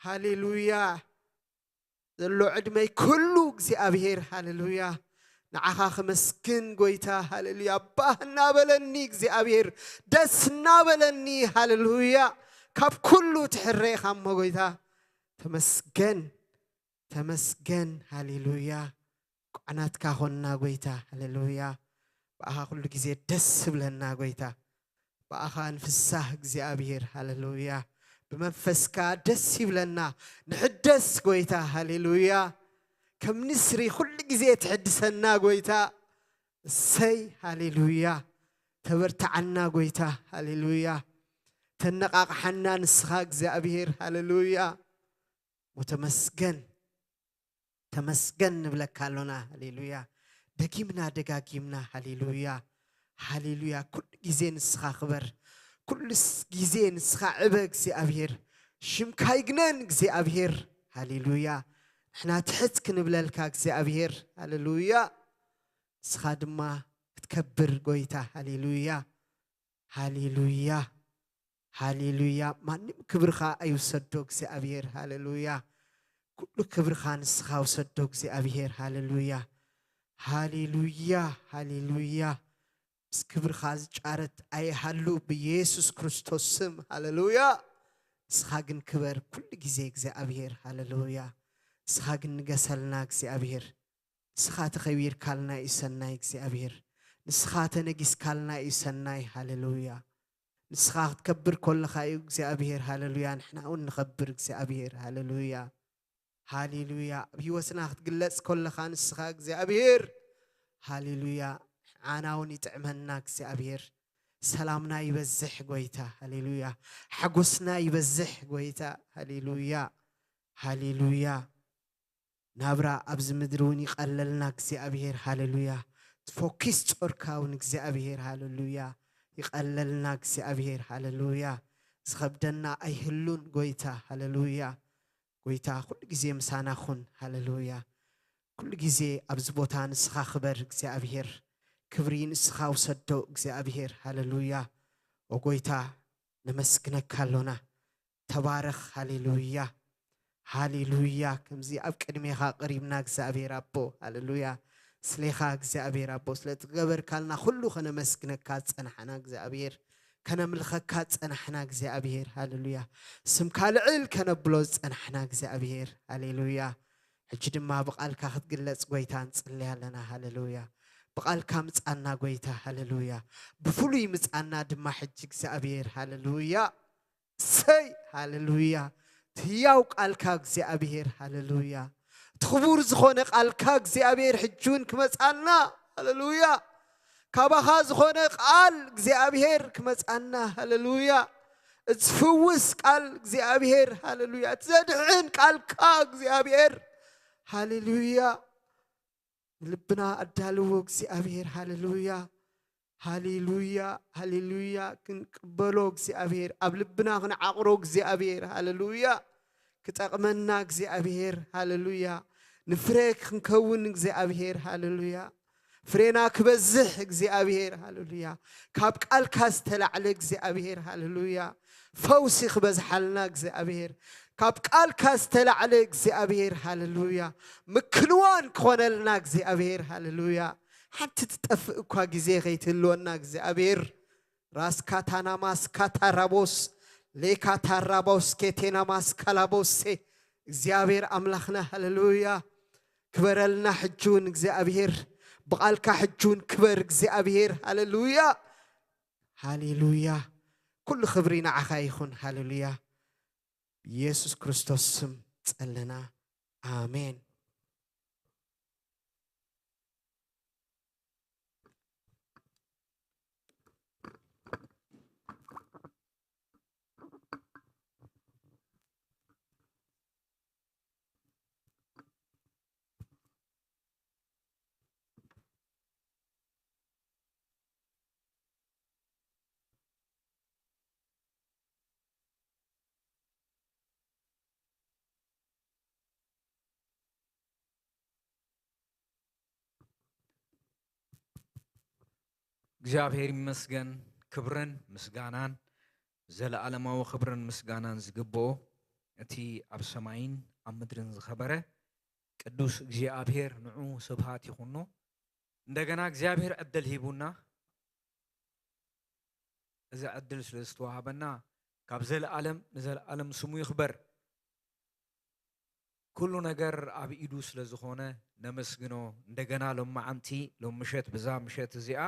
ሃሌሉያ። ዘሎ ዕድመይ ኩሉ እግዚኣብሔር፣ ሃሌሉያ፣ ንዓኻ ክመስግን ጎይታ። ሃሌሉያ። ባህ እናበለኒ እግዚኣብሔር፣ ደስ እናበለኒ። ሃሌሉያ። ካብ ኩሉ ትሕረ ኢኻ እሞ ጎይታ። ተመስገን፣ ተመስገን። ሃሌሉያ። ቋዕናትካ ኾንና ጎይታ። ሃሌሉያ። ብኣኻ ኩሉ ግዜ ደስ ይብለና ጎይታ። ብኣኻ ንፍሳህ እግዚኣብሔር። ሃሌሉያ። ብመንፈስካ ደስ ይብለና። ንሕደስ ጎይታ። ሃሌሉያ። ከም ንስሪ ኩሉ ግዜ ትሕድሰና ጎይታ። እሰይ። ሃሌሉያ። ተበርትዓና ጎይታ። ሃሌሉያ። ተነቓቕሓና ንስኻ እግዚኣብሔር። ሃሌሉያ። ወተመስገን። ተመስገን ንብለካ ኣሎና። ሃሌሉያ። ደጊምና ደጋጊምና ሃሌሉያ፣ ሃሌሉያ። ኩሉ ግዜ ንስኻ ክበር፣ ኩሉ ስ-፣ ግዜ ንስኻ ዕበ እግዚኣብሔር። ሽምካ ይግነን እግዚኣብሔር። ሃሌሉያ። ንሕና ትሕት ክንብለልካ እግዚኣብሔር። ሃሌሉያ። ንስኻ ድማ ክትከብር ጎይታ። ሃሌሉያ፣ ሃሌሉያ፣ ሃሌሉያ። ማንም ክብርኻ ኣይውሰዶ እግዚኣብሔር። ሃሌሉያ። ኩሉ ክብርኻ ንስኻ ውሰዶ እግዚኣብሔር። ሃሌሉያ፣ ሃሌሉያ፣ ሃሌሉያ። ምስ ክብርኻ ዝጫረት ኣይሃሉ ብኢየሱስ ክርስቶስ ስም። ሃሌሉያ። ንስኻ ግን ክበር ኩሉ ግዜ እግዚኣብሔር። ሃሌሉያ። ንስኻ ግን ንገሰልና እግዚኣብሔር። ንስኻ ተኸቢርካልና እዩ ሰናይ እግዚኣብሔር። ንስኻ ተነጊስካልና እዩ ሰናይ። ሃሌሉያ። ንስኻ ክትከብር ከለኻ እዩ እግዚኣብሔር። ሃሌሉያ። ንሕና እውን ንኸብር እግዚኣብሔር። ሃሌሉያ፣ ሃሌሉያ። ኣብ ህይወትና ክትግለጽ ከለኻ ንስኻ እግዚኣብሔር። ሃሌሉያ። ንዓና እውን ይጥዕመና እግዚኣብሔር። ሰላምና ይበዝሕ ጎይታ። ሃሌሉያ። ሓጎስና ይበዝሕ ጎይታ። ሃሌሉያ፣ ሃሌሉያ። ናብራ ኣብዚ ምድሪ እውን ይቐለልና እግዚኣብሔር። ሃሌሉያ። ትፎኪስ ጾርካ እውን እግዚኣብሔር። ሃሌሉያ። ይቐለልና እግዚኣብሔር። ሃሌሉያ። ዝኸብደና ኣይህሉን ጎይታ። ሃሌሉያ። ጎይታ ኩሉ ግዜ ምሳና ኩን። ሃሌሉያ። ኩሉ ግዜ ኣብዚ ቦታ ንስኻ ክበር እግዚኣብሔር። ክብሪ ንስኻ ውሰዶ እግዚኣብሔር። ሃሌሉያ። ኦ ጎይታ ነመስግነካ ኣሎና። ተባረኽ። ሃሌሉያ፣ ሃሌሉያ። ከምዚ ኣብ ቅድሜኻ ቀሪብና እግዚኣብሔር ኣቦ። ሃሌሉያ። ስሌኻ እግዚኣብሔር ኣቦ፣ ስለ ትገበርካልና ኩሉ ከነመስግነካ ዝጸናሕና እግዚኣብሔር፣ ከነምልኸካ ዝጸናሕና እግዚኣብሔር። ሃሌሉያ። ስምካ ልዕል ከነብሎ ዝጸናሕና እግዚኣብሔር። ሃሌሉያ። ሕጂ ድማ ብቓልካ ክትግለጽ ጎይታ ንጽሊ ኣለና። ሃሌሉያ። ብቓልካ ምጻና ጎይታ። ሃሌሉያ። ብፍሉይ ምጻና ድማ ሕጂ እግዚኣብሔር። ሃሌሉያ። ሰይ፣ ሃሌሉያ። እቲ ህያው ቃልካ እግዚኣብሔር። ሃሌሉያ። እቲ ክቡር ዝኾነ ቃልካ እግዚኣብሔር ሕጂ እውን ክመጻና። ሃሌሉያ። ካባኻ ዝኾነ ቃል እግዚኣብሔር ክመጻና። ሃሌሉያ። እቲ ዝፍውስ ቃል እግዚኣብሔር። ሃሌሉያ። እቲ ዘድሕን ቃልካ እግዚኣብሔር። ሃሌሉያ። ንልብና ኣዳልዎ እግዚኣብሔር። ሃሌሉያ፣ ሃሌሉያ፣ ሃሌሉያ። ክንቅበሎ እግዚኣብሔር፣ ኣብ ልብና ክንዓቕሮ እግዚኣብሔር። ሃሌሉያ። ክጠቕመና እግዚኣብሔር። ሃሌሉያ። ንፍረ ክንከውን እግዚኣብሔር። ሃሌሉያ። ፍሬና ክበዝሕ እግዚኣብሔር። ሃሌሉያ። ካብ ቃልካ ዝተላዕለ እግዚኣብሔር። ሃሌሉያ። ፈውሲ ክበዝሓልና እግዚኣብሔር። ካብ ቃልካ ዝተላዕለ እግዚኣብሔር። ሃሌሉያ። ምክንዋን ክኾነልና እግዚኣብሔር። ሃሌሉያ። ሓንቲ ትጠፍእ እኳ ግዜ ከይትህልወና እግዚኣብሔር። ራስካታናማስ ካታራቦስ ሌካታራቦስ ኬቴናማስ ካላቦሴ። እግዚኣብሔር ኣምላኽና። ሃሌሉያ። ክበረልና ሕጂ እውን እግዚኣብሔር። ብቓልካ ሕጂ እውን ክበር እግዚኣብሔር። ሃሌሉያ፣ ሃሌሉያ። ኩሉ ክብሪ ንዓኻ ይኹን። ሃሌሉያ። ብኢየሱስ ክርስቶስ ስም ጸለና። ኣሜን። እግዚኣብሔር ይመስገን። ክብርን ምስጋናን ዘለዓለማዊ ክብርን ምስጋናን ዝግብኦ እቲ ኣብ ሰማይን ኣብ ምድርን ዝኸበረ ቅዱስ እግዚኣብሔር ንዑ ስብሃት ይኹኖ። እንደገና እግዚኣብሔር ዕድል ሂቡና፣ እዚ ዕድል ስለ ዝተዋሃበና ካብ ዘለዓለም ንዘለዓለም ስሙ ይኽበር። ኩሉ ነገር ኣብ ኢዱ ስለ ዝኾነ ነመስግኖ። እንደገና ሎማዓንቲ ሎም ምሸት ብዛ ምሸት እዚኣ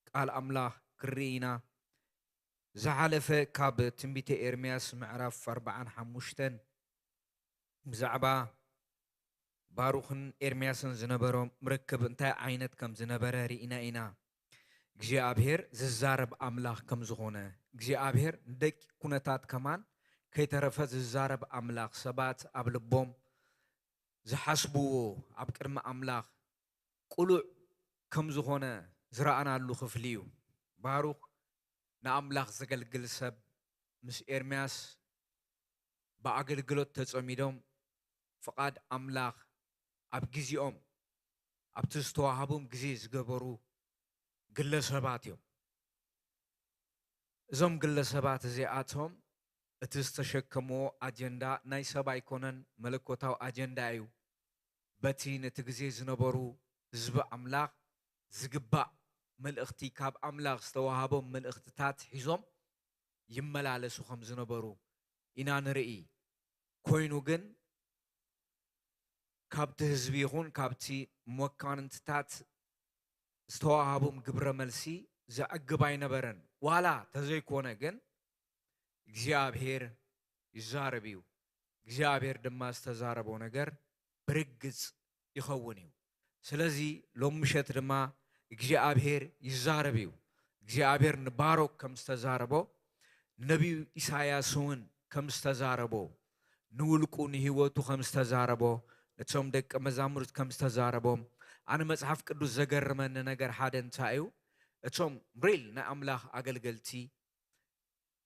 ቃል ኣምላኽ ክርኢ ኢና። ዝሓለፈ ካብ ትንቢተ ኤርምያስ ምዕራፍ ኣርባዓን ሓሙሽተን ብዛዕባ ባሩኽን ኤርምያስን ዝነበሮም ርክብ እንታይ ዓይነት ከም ዝነበረ ርኢና ኢና። እግዚኣብሔር ዝዛረብ ኣምላኽ ከም ዝኾነ፣ እግዚኣብሔር ንደቂ ኩነታት ከማን ከይተረፈ ዝዛረብ ኣምላኽ፣ ሰባት ኣብ ልቦም ዝሓስብዎ ኣብ ቅድሚ ኣምላኽ ቅሉዕ ከም ዝኾነ ዝረኣናሉ ክፍሊ እዩ። ባሩኽ ንኣምላኽ ዘገልግል ሰብ ምስ ኤርምያስ ብኣገልግሎት ተጸሚዶም ፍቓድ ኣምላኽ ኣብ ግዜኦም ኣብቲ ዝተዋህቦም ግዜ ዝገበሩ ግለሰባት እዮም። እዞም ግለሰባት እዚኣቶም እቲ ዝተሸከምዎ ኣጀንዳ ናይ ሰብ ኣይኮነን፣ መለኮታዊ ኣጀንዳ እዩ። በቲ ነቲ ግዜ ዝነበሩ ህዝቢ ኣምላኽ ዝግባእ መልእኽቲ፣ ካብ ኣምላኽ ዝተዋህቦም መልእኽትታት ሒዞም ይመላለሱ ከም ዝነበሩ ኢና ንርኢ። ኮይኑ ግን ካብቲ ህዝቢ ይኹን ካብቲ መኳንንትታት ዝተዋሃቦም ግብረ መልሲ ዘዕግብ ኣይነበረን። ዋላ ተዘይኮነ ግን እግዚኣብሔር ይዛረብ እዩ። እግዚኣብሔር ድማ ዝተዛረቦ ነገር ብርግጽ ይኸውን እዩ። ስለዚ ሎም ምሸት ድማ እግዚኣብሔር ይዛረብ እዩ። እግዚኣብሔር ንባሮክ ከም ዝተዛረቦ፣ ንነቢዩ ኢሳያስ እውን ከም ዝተዛረቦ፣ ንውልቁ ንህይወቱ ከም ዝተዛረቦ፣ ነቶም ደቀ መዛሙርት ከም ዝተዛረቦም፣ ኣነ መጽሓፍ ቅዱስ ዘገርመኒ ነገር ሓደ እንታይ እዩ? እቶም ሪል ናይ ኣምላኽ ኣገልገልቲ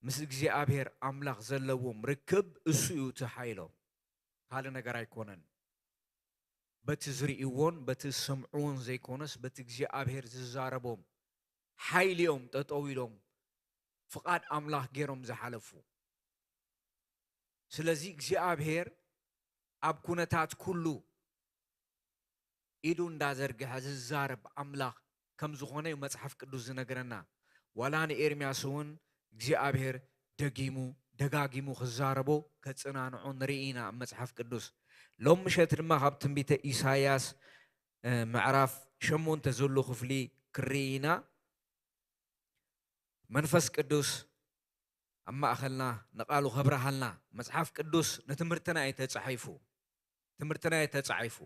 ምስ እግዚኣብሔር ኣምላኽ ዘለዎም ርክብ እሱ እዩ እቲ ሓይሎም። ካልእ ነገር ኣይኮነን። በቲ ዝርእይዎን በቲ ዝሰምዕዎን ዘይኮነስ፣ በቲ እግዚኣብሔር ዝዛረቦም ሓይሊ እዮም ጠጠው ኢሎም ፍቓድ ኣምላኽ ገይሮም ዝሓለፉ። ስለዚ እግዚኣብሔር ኣብ ኩነታት ኩሉ ኢዱ እንዳዘርግሐ ዝዛረብ ኣምላኽ ከም ዝኾነ እዩ መጽሓፍ ቅዱስ ዝነግረና። ዋላ ንኤርምያስ እውን እግዚኣብሔር ደጊሙ ደጋጊሙ ክዛረቦ ከጽናንዖ ንርኢ ኢና ኣብ መጽሓፍ ቅዱስ። ሎም ምሸት ድማ ካብ ትንቢተ ኢሳይያስ፣ እ፣ ምዕራፍ ሸሞንተ ዘሎ ክፍሊ ክርኢ ኢና። መንፈስ ቅዱስ ኣብ ማእኸልና ንቓሉ ከብርሃልና። መጽሓፍ ቅዱስ ንትምህርትና እዩ ተጻሒፉ። ትምህርትና እዩ ተጻሒፉ።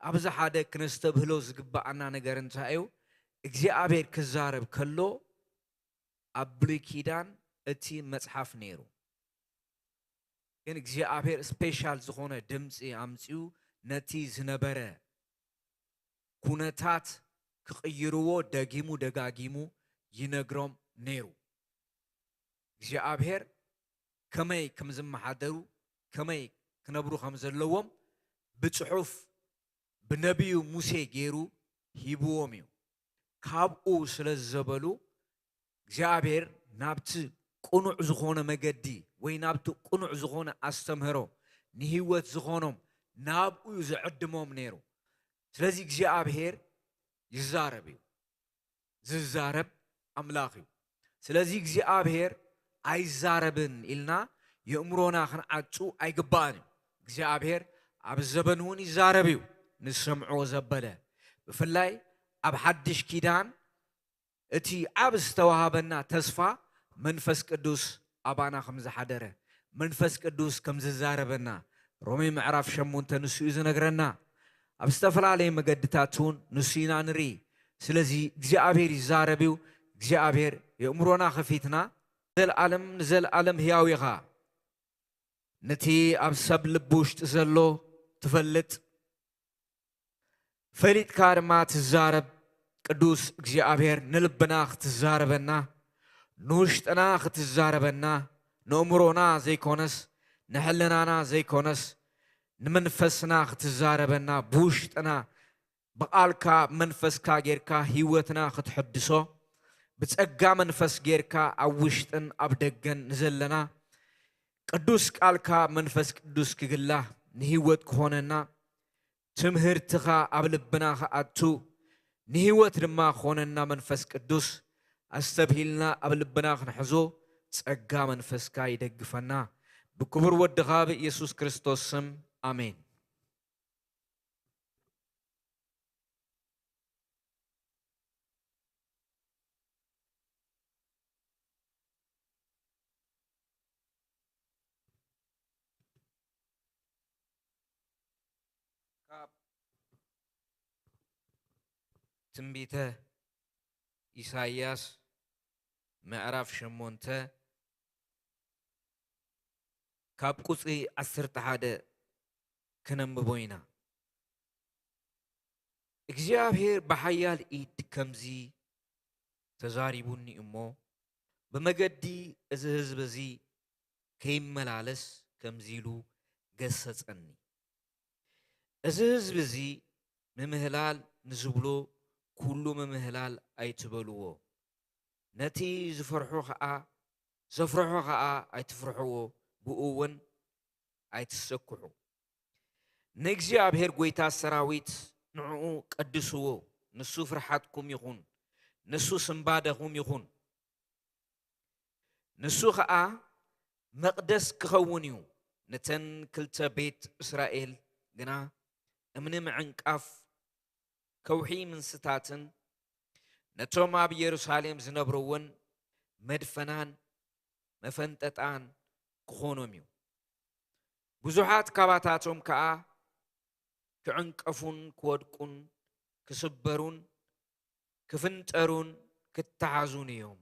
ኣብዚ ሓደ ክነስተብህሎ ዝግብኣና ነገር እንታይ እዩ? እግዚኣብሔር ክዛረብ ከሎ ኣብ ብሉይ ኪዳን እቲ መጽሓፍ ነይሩ። ግን እግዚኣብሔር ስፔሻል ዝኾነ ድምፂ ኣምፂኡ ነቲ ዝነበረ ኩነታት ክቕይርዎ ደጊሙ ደጋጊሙ ይነግሮም ነይሩ። እግዚኣብሔር ከመይ ከም ዝመሓደሩ፣ ከመይ ክነብሩ ከም ዘለዎም ብጽሑፍ ብነቢዩ ሙሴ ገይሩ ሂብዎም እዩ። ካብኡ ስለ ዘበሉ እግዚኣብሔር ናብቲ ቅኑዕ ዝኾነ መገዲ ወይ ናብቲ ቅኑዕ ዝኾነ ኣስተምህሮ ንህይወት ዝኾኖም ናብኡ እዩ ዝዕድሞም ነይሩ። ስለዚ እግዚኣብሔር ይዛረብ እዩ። ዝዛረብ ኣምላኽ እዩ። ስለዚ እግዚኣብሔር ኣይዛረብን ኢልና የእምሮና ክንዓጹ ኣይግባእን እዩ። እግዚኣብሔር ኣብ ዘበን እውን ይዛረብ እዩ፣ ንሰምዖ ዘበለ። ብፍላይ ኣብ ሓድሽ ኪዳን እቲ ዓብ ዝተዋሃበና ተስፋ መንፈስ ቅዱስ ኣባና ከም ዝሓደረ፣ መንፈስ ቅዱስ ከም ዝዛረበና ሮሜ ምዕራፍ ሸሞንተ ንሱ እዩ ዝነግረና። ኣብ ዝተፈላለየ መገድታት እውን ንሱ ኢና ንርኢ። ስለዚ እግዚኣብሔር ይዛረብ እዩ። እግዚኣብሔር የእምሮና ከፊትና፣ ዘልኣለም ንዘልኣለም ህያው ኢኻ። ነቲ ኣብ ሰብ ልቢ ውሽጢ ዘሎ ትፈልጥ፣ ፈሊጥካ ድማ ትዛረብ። ቅዱስ እግዚኣብሔር ንልብና ክትዛረበና፣ ንውሽጥና ክትዛረበና፣ ንእምሮና ዘይኮነስ፣ ንሕልናና ዘይኮነስ፣ ንመንፈስና ክትዛረበና፣ ብውሽጥና ብቓልካ መንፈስካ ጌርካ ህይወትና ክትሕድሶ፣ ብጸጋ መንፈስ ጌርካ ኣብ ውሽጥን ኣብ ደገን ንዘለና ቅዱስ ቃልካ መንፈስ ቅዱስ ክግላ ንህይወት ክኾነና፣ ትምህርትኻ ኣብ ልብና ክኣቱ ንህይወት ድማ ክኾነና መንፈስ ቅዱስ ኣስተብሂልና ኣብ ልብና ክንሕዞ ጸጋ መንፈስካ ይደግፈና። ብክቡር ወድኻ ብኢየሱስ ክርስቶስ ስም፣ ኣሜን። ካብ ትንቢተ ኢሳይያስ ምዕራፍ ሸሞንተ ካብ ቁጽሪ ዓሰርተ ሓደ ክነንብቦ ኢና። እግዚኣብሔር ብሓያል ኢድ ከምዚ ተዛሪቡኒ እሞ፣ ብመገዲ እዚ ህዝቢ እዚ ከይመላለስ ከምዚ ኢሉ ገሰጸኒ። እዚ ህዝቢ እዚ ምምህላል ንዝብሎ ኩሉ ምምህላል ኣይትበልዎ፣ ነቲ ዝፈርሖ ኸኣ ዘፍርሖ ኸኣ ኣይትፍርሕዎ፣ ብኡ እውን ኣይትሰክሑ። ንእግዚኣብሔር ጐይታ ሰራዊት ንዕኡ ቀድስዎ፣ ንሱ ፍርሓትኩም ይኹን፣ ንሱ ስንባደኹም ይኹን። ንሱ ኸኣ መቕደስ ክኸውን እዩ፣ ነተን ክልተ ቤት እስራኤል ግና እምኒ ምዕንቃፍ፣ ከውሒ ምንስታትን ነቶም ኣብ የሩሳሌም ዝነብሩ እውን መድፈናን መፈንጠጣን ክኾኖም እዩ። ብዙሓት ካባታቶም ከኣ ክዕንቀፉን ክወድቁን ክስበሩን ክፍንጠሩን ክተሓዙን እዮም።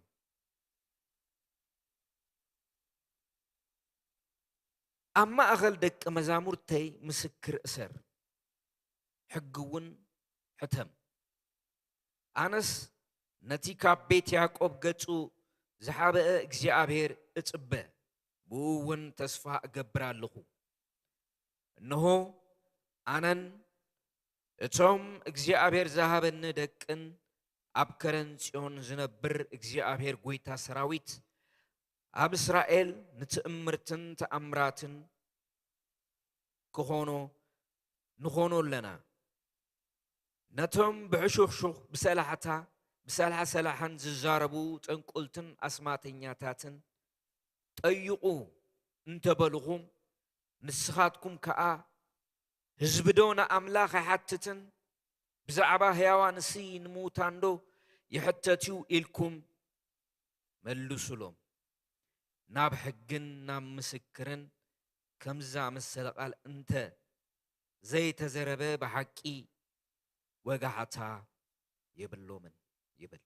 ኣብ ማእኸል ደቂ መዛሙርተይ ምስክር እሰር፣ ሕጊ እውን ሕተም። ኣነስ ነቲ ካብ ቤት ያዕቆብ ገጹ ዝሓብአ እግዚኣብሔር እጽበ፣ ብኡ እውን ተስፋ እገብር ኣለኹ። እንሆ፣ ኣነን እቶም እግዚኣብሔር ዝሃበኒ ደቅን ኣብ ከረን ጽዮን ዝነብር እግዚኣብሔር ጐይታ ሰራዊት ኣብ እስራኤል ንትእምርትን ተኣምራትን ክኾኖ ንኾኖ ኣለና። ነቶም ብሕሹኽሹኽ ብሰላሕታ ብሰላሕሰላሕን ዝዛረቡ ጠንቁልትን ኣስማተኛታትን ጠይቑ እንተበልኹም፣ ንስኻትኩም ከኣ ህዝቢ ዶ ንኣምላኽ ኣይሓትትን? ብዛዕባ ህያዋንሲ ንምዉታን ዶ ይሕተት እዩ? ኢልኩም መልሱሎም። ናብ ሕግን ናብ ምስክርን ከምዚ ዝኣመሰለ ቃል እንተ ዘይተዘረበ ብሓቂ ወጋሕታ የብሎምን ይብል።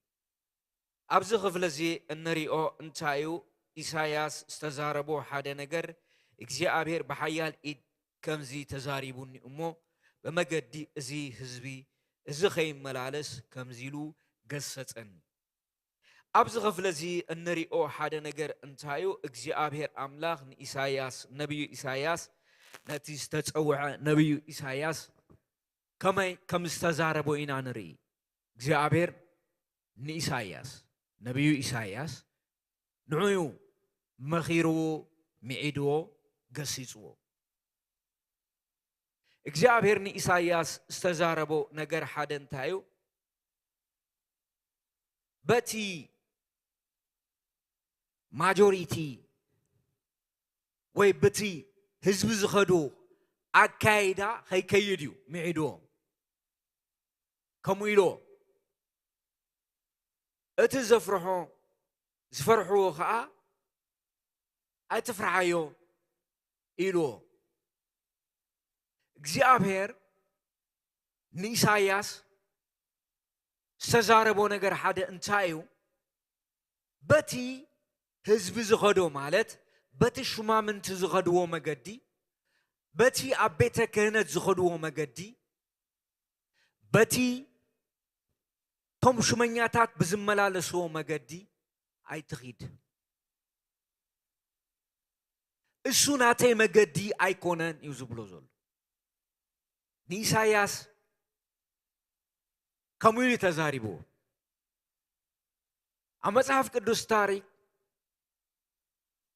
ኣብዚ ክፍሊ እዚ እንሪኦ እንታይ እዩ? ኢሳያስ ዝተዛረቦ ሓደ ነገር እግዚኣብሔር ብሓያል ኢድ ከምዚ ተዛሪቡኒ እሞ ብመገዲ እዚ ህዝቢ እዚ ከይመላለስ ከምዚ ኢሉ ገሰጸኒ። ኣብዚ ክፍሊ እዚ እንሪኦ ሓደ ነገር እንታይ እዩ? እግዚኣብሔር ኣምላኽ ንኢሳያስ፣ ነቢዩ ኢሳያስ፣ ነቲ ዝተጸውዐ ነቢዩ ኢሳያስ ከመይ ከም ዝተዛረቦ ኢና ንርኢ። እግዚኣብሔር ንኢሳያስ፣ ነቢዩ ኢሳያስ፣ ንዑ እዩ መኺርዎ፣ ምዒድዎ፣ ገሲጽዎ። እግዚኣብሔር ንኢሳያስ ዝተዛረቦ ነገር ሓደ እንታይ እዩ? በቲ ማጆሪቲ ወይ በቲ ህዝቢ ዝኸዶ ኣካይዳ ከይከይድ እዩ ምዒድዎ። ከምኡ ኢልዎ። እቲ ዘፍርሖ፣ ዝፈርሕዎ ኸኣ ኣይትፍርሓዮ ኢልዎ። እግዚኣብሔር ንኢሳያስ ዝተዛረቦ ነገር ሓደ እንታይ እዩ? በቲ ህዝቢ ዝኸዶ፣ ማለት በቲ ሹማምንቲ ዝኸድዎ መገዲ፣ በቲ ኣብ ቤተ ክህነት ዝኸድዎ መገዲ፣ በቲ እቶም ሹመኛታት ብዝመላለስዎ መገዲ ኣይትኺድ። እሱ ናተይ መገዲ ኣይኮነን እዩ ዝብሎ ዘሎ። ንኢሳያስ ከምኡ ኢሉ ተዛሪብዎ። ኣብ መጽሓፍ ቅዱስ ታሪክ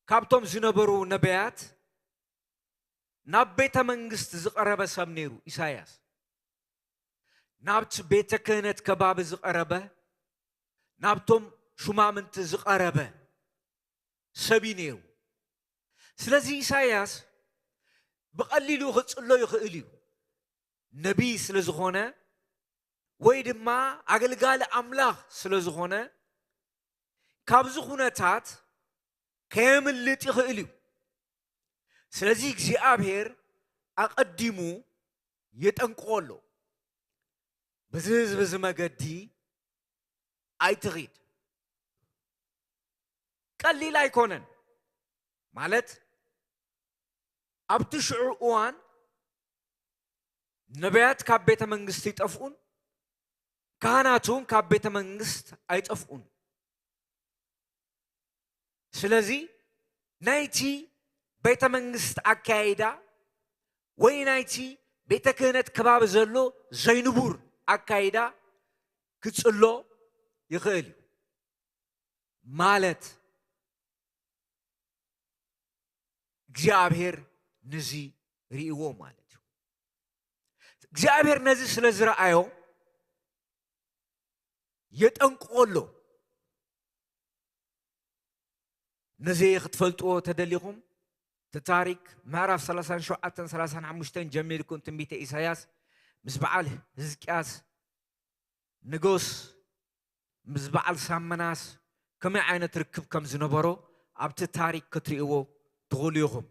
ካብቶም ዝነበሩ ነቢያት ናብ ቤተ መንግስት ዝቐረበ ሰብ ነይሩ ኢሳያስ። ናብቲ ቤተ ክህነት ከባቢ ዝቐረበ፣ ናብቶም ሹማምንቲ ዝቐረበ ሰብ እዩ ነይሩ። ስለዚ ኢሳያስ ብቐሊሉ ክጽሎ ይኽእል እዩ። ነቢይ ስለ ዝኾነ ወይ ድማ ኣገልጋሊ ኣምላኽ ስለ ዝኾነ ካብዚ ኩነታት ከየምልጥ ይኽእል እዩ። ስለዚ እግዚኣብሔር ኣቐዲሙ የጠንቅቖ ኣሎ። በዚ ህዝቢ እዚ መገዲ ኣይትኺድ። ቀሊል ኣይኮነን። ማለት ኣብቲ ሽዑ እዋን ነቢያት ካብ ቤተ መንግስቲ ይጠፍኡን ካህናት እውን ካብ ቤተ መንግስት ኣይጠፍኡን። ስለዚ ናይቲ ቤተ መንግስት ኣካይዳ ወይ ናይቲ ቤተ ክህነት ከባቢ ዘሎ ዘይንቡር ኣካይዳ ክጽሎ ይኽእል እዩ። ማለት እግዚኣብሔር ነዚ ርእይዎ ማለት እዩ። እግዚኣብሔር ነዚ ስለ ዝረኣዮ የጠንቅቖ ኣሎ። ነዚ ክትፈልጥዎ ተደሊኹም እቲ ታሪክ ምዕራፍ ሰላሳን ሸውዓተን ሰላሳን ሓሙሽተን ጀሚርኩም ትንቢተ ኢሳያስ ምስ በዓል ህዝቅያስ ንጉስ ምስ በዓል ሳመናስ ከመይ ዓይነት ርክብ ከም ዝነበሮ ኣብቲ ታሪክ ክትርእይዎ ትኽእሉ ኢኹም።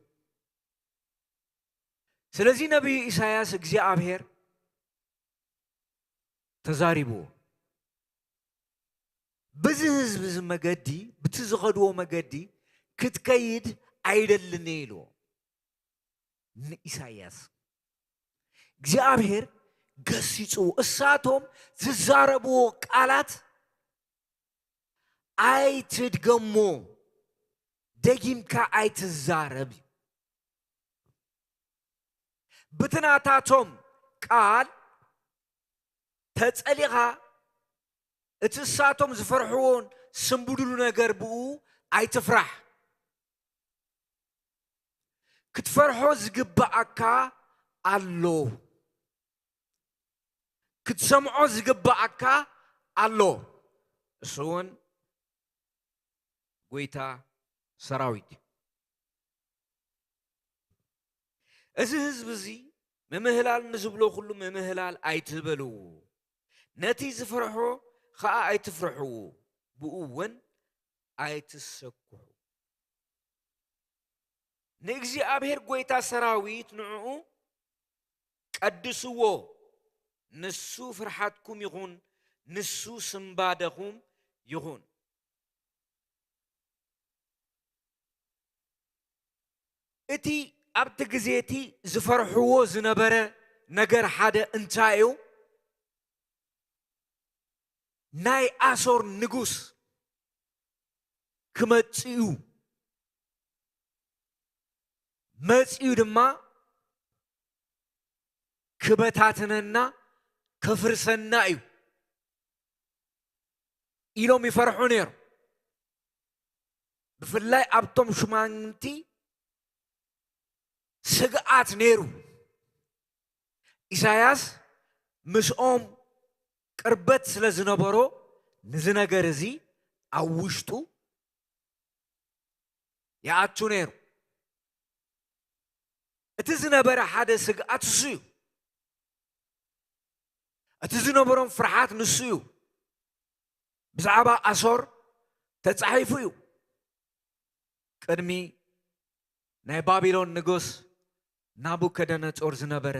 ስለዚ ነቢዩ ኢሳያስ እግዚኣብሔር ተዛሪብዎ። በዚ ህዝቢ እዚ መገዲ፣ ብቲ ዝኸድዎ መገዲ ክትከይድ ኣይደልን እየ ኢልዎ ንኢሳያስ። እግዚኣብሔር ገሲጽዎ። እሳቶም ዝዛረብዎ ቃላት ኣይትድገሞ፣ ደጊምካ ኣይትዛረብ። ብቲ ናታቶም ቃል ተጸሊኻ፣ እቲ እሳቶም ዝፈርሕዎን ዝስንብድሉ ነገር ብኡ ኣይትፍራሕ። ክትፈርሖ ዝግብኣካ ኣሎ። ክትሰምዖ ዝግብኣካ ኣሎ። እሱ እውን ጎይታ ሰራዊት እዩ። እዚ ህዝቢ እዚ ምምህላል ንዝብሎ ኩሉ ምምህላል ኣይትበልዎ። ነቲ ዝፈርሖ ኸኣ ኣይትፍርሕዎ። ብኡ እውን ኣይትሰክሑ። ንእግዚኣብሔር ጎይታ ሰራዊት ንዕኡ ቀድስዎ። ንሱ ፍርሓትኩም ይኹን፣ ንሱ ስንባደኹም ይኹን። እቲ ኣብቲ ግዜ እቲ ዝፈርሕዎ ዝነበረ ነገር ሓደ እንታይ እዩ? ናይ ኣሶር ንጉስ ክመጽእ እዩ። መጺኡ ድማ ክበታትነና፣ ከፍርሰና እዩ ኢሎም ይፈርሑ ነይሮም። ብፍላይ ኣብቶም ሹማምንቲ ስግኣት ነይሩ። ኢሳያስ ምስኦም ቅርበት ስለ ዝነበሮ፣ ነዚ ነገር እዚ ኣብ ውሽጡ ይኣቱ ነይሩ። እቲ ዝነበረ ሓደ ስግኣት እሱ እዩ። እቲ ዝነበሮም ፍርሓት ንሱ እዩ። ብዛዕባ ኣሶር ተጻሒፉ እዩ። ቅድሚ ናይ ባቢሎን ንጉስ ናቡከደነጾር ዝነበረ፣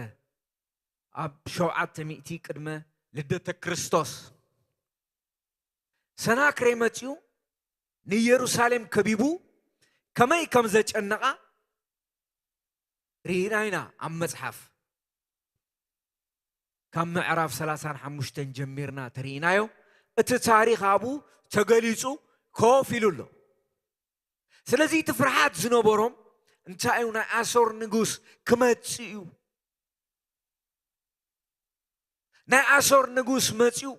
ኣብ ሸውዓተ ሚእቲ ቅድመ ልደተ ክርስቶስ፣ ሰናክሬም መጺኡ ንኢየሩሳሌም ከቢቡ ከመይ ከም ዘጨነቓ ርኢና ኢና ኣብ መጽሓፍ። ካብ ምዕራፍ ሰላሳን ሓሙሽተን ጀሚርና ተርኢናዮ። እቲ ታሪኽ ኣብኡ ተገሊጹ ኮፍ ኢሉ ኣሎ። ስለዚ እቲ ፍርሓት ዝነበሮም እንታይ እዩ? ናይ ኣሶር ንጉስ ክመጽእ እዩ። ናይ ኣሶር ንጉስ መጺኡ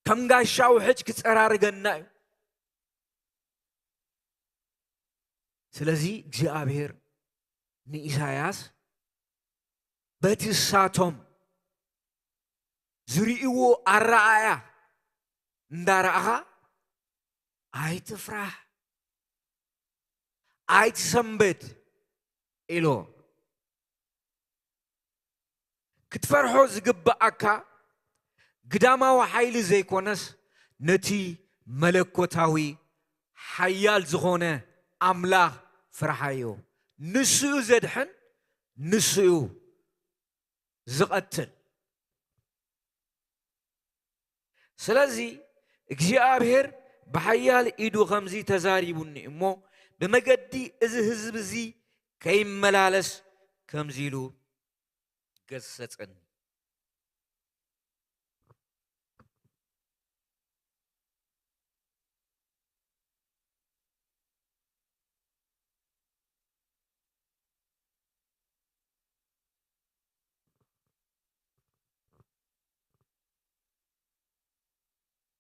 ከም ጋሻ ውሕጅ ክጸራርገና እዩ። ስለዚ እግዚኣብሔር ንኢሳያስ በቲ እሳቶም ዝርእይዎ ኣረኣእያ እንዳረኣኻ ኣይትፍራሕ፣ ኣይትሰንበድ ኢሎ። ክትፈርሖ ዝግብኣካ ግዳማዊ ሓይሊ ዘይኮነስ ነቲ መለኮታዊ ሓያል ዝኾነ ኣምላኽ ፍርሓዮ። ንሱ እዩ ዘድሕን፣ ንሱ እዩ ዝቐትል። ስለዚ እግዚኣብሔር ብሓያል ኢዱ ከምዚ ተዛሪቡኒ እሞ ብመገዲ እዚ ህዝቢ እዚ ከይመላለስ ከምዚ ኢሉ ገሰጸኒ።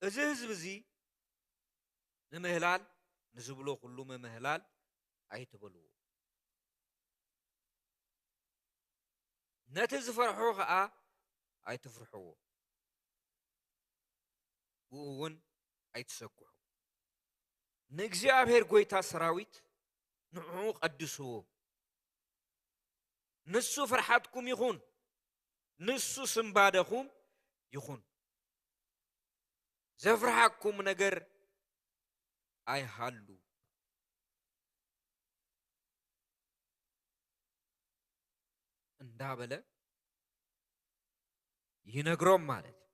እዚ ህዝቢ እዚ ንምህላል ንዝብሎ ኩሉ ምምህላል ኣይትበልዎ። ነቲ ዝፈርሖ ኸኣ ኣይትፍርሕዎ፣ ብኡ እውን ኣይትሰክሑ። ንእግዚኣብሔር ጐይታ ሰራዊት ንዕኡ ቀድስዎ። ንሱ ፍርሓትኩም ይኹን፣ ንሱ ስንባደኹም ይኹን። ዘፍርሓኩም ነገር ኣይሃሉ። እንዳበለ ይነግሮም ማለት እዩ።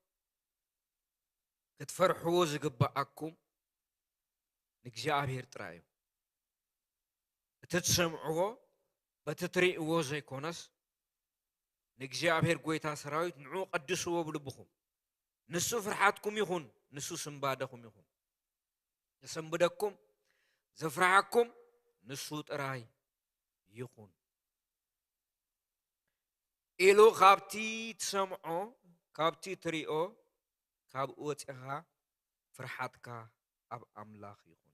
ክትፈርሕዎ ዝግብኣኩም ንእግዚኣብሔር ጥራይ እዩ። እቲ ትሰምዕዎ በቲ ትርእይዎ ዘይኮነስ ንእግዚኣብሔር ጐይታ ሰራዊት ንዑ ቀድስዎ ብልብኹም። ንሱ ፍርሓትኩም ይኹን፣ ንሱ ስንባደኹም ይኹን። ዘሰንብደኩም፣ ዘፍርሓኩም ንሱ ጥራይ ይኹን ኢሉ ካብቲ ትሰምዖ፣ ካብቲ ትሪኦ፣ ካብኡ ወፂኻ ፍርሓትካ ኣብ ኣምላኽ ይኹን።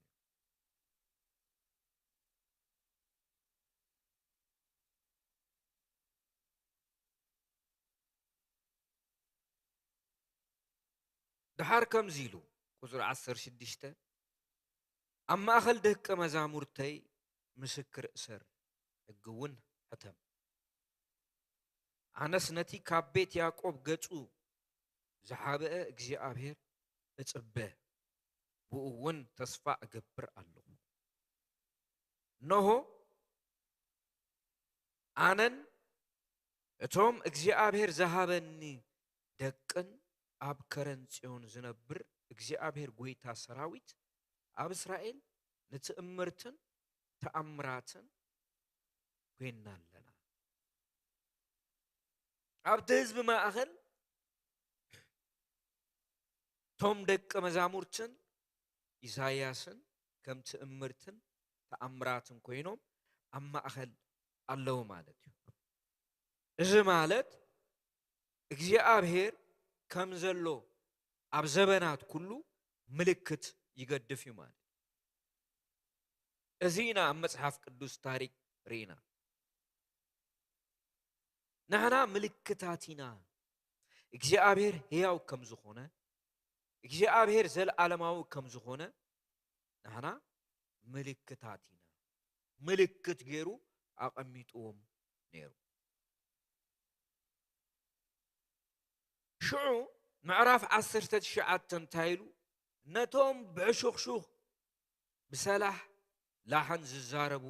ደሓር ከምዚ ኢሉ፣ ቁጽሪ ዓሰርተ ሽዱሽተ፣ ኣብ ማእከል ደቀ መዛሙርተይ ምስክር እሰር፣ ሕጊ እውን ሕተም። ኣነስ ነቲ ካብ ቤት ያዕቆብ ገጹ ዝሓብአ እግዚኣብሔር እጽበ፣ ብኡ እውን ተስፋ እገብር ኣለኹ። እነሆ ኣነን እቶም እግዚኣብሔር ዝሃበኒ ደቅን ኣብ ከረን ጽዮን ዝነብር እግዚኣብሔር ጐይታ ሰራዊት ኣብ እስራኤል ንትእምርትን ተኣምራትን ኮይንና ኣለና። ኣብቲ ህዝቢ ማእኸል እቶም ደቀ መዛሙርትን ኢሳይያስን ከም ትእምርትን ተኣምራትን ኮይኖም ኣብ ማእኸል ኣለዉ ማለት እዩ። እዚ ማለት እግዚኣብሔር ከም ዘሎ ኣብ ዘበናት ኩሉ ምልክት ይገድፍ እዩ ማለት እዩ። እዚ ኢና ኣብ መጽሓፍ ቅዱስ ታሪክ ርኢና። ንሕና ምልክታት ኢና። እግዚኣብሔር ሕያው ከም ዝኾነ፣ እግዚኣብሔር ዘለዓለማዊ ከም ዝኾነ ንሕና ምልክታት ኢና። ምልክት ገይሩ ኣቐሚጥዎም ነይሩ። ሽዑ ምዕራፍ ዓሰርተ ትሽዓተ እንታይ ኢሉ? ነቶም ብዕሹኽሹኽ ብሰላሕ ላሕን ዝዛረቡ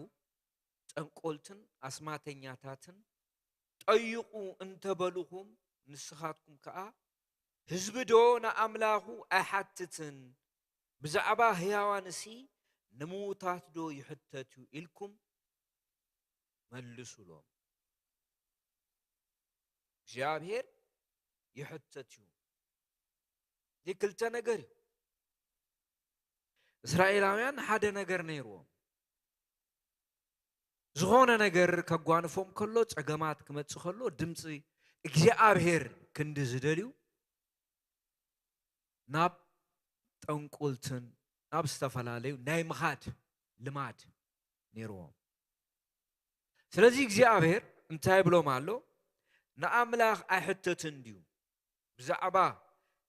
ጠንቆልትን ኣስማተኛታትን ጠይቑ እንተበሉኹም፣ ንስኻትኩም ከኣ፣ ህዝቢ ዶ ንኣምላኹ ኣይሓትትን? ብዛዕባ ህያዋንሲ ንምዉታት ዶ ይሕተት እዩ? ኢልኩም መልሱሎም። እግዚኣብሔር ይሕተት እዩ። እዚ ክልተ ነገር እዩ። እስራኤላውያን ሓደ ነገር ነይርዎም። ዝኾነ ነገር ከጓንፎም ከሎ፣ ጸገማት ክመጽእ ከሎ፣ ድምጺ እግዚኣብሔር ክንዲ ዝደልዩ ናብ ጠንቁልትን ናብ ዝተፈላለዩ ናይ ምኻድ ልማድ ነይርዎም። ስለዚ እግዚኣብሔር እንታይ ይብሎም ኣሎ? ንኣምላኽ ኣይሕተትን ድዩ? ብዛዕባ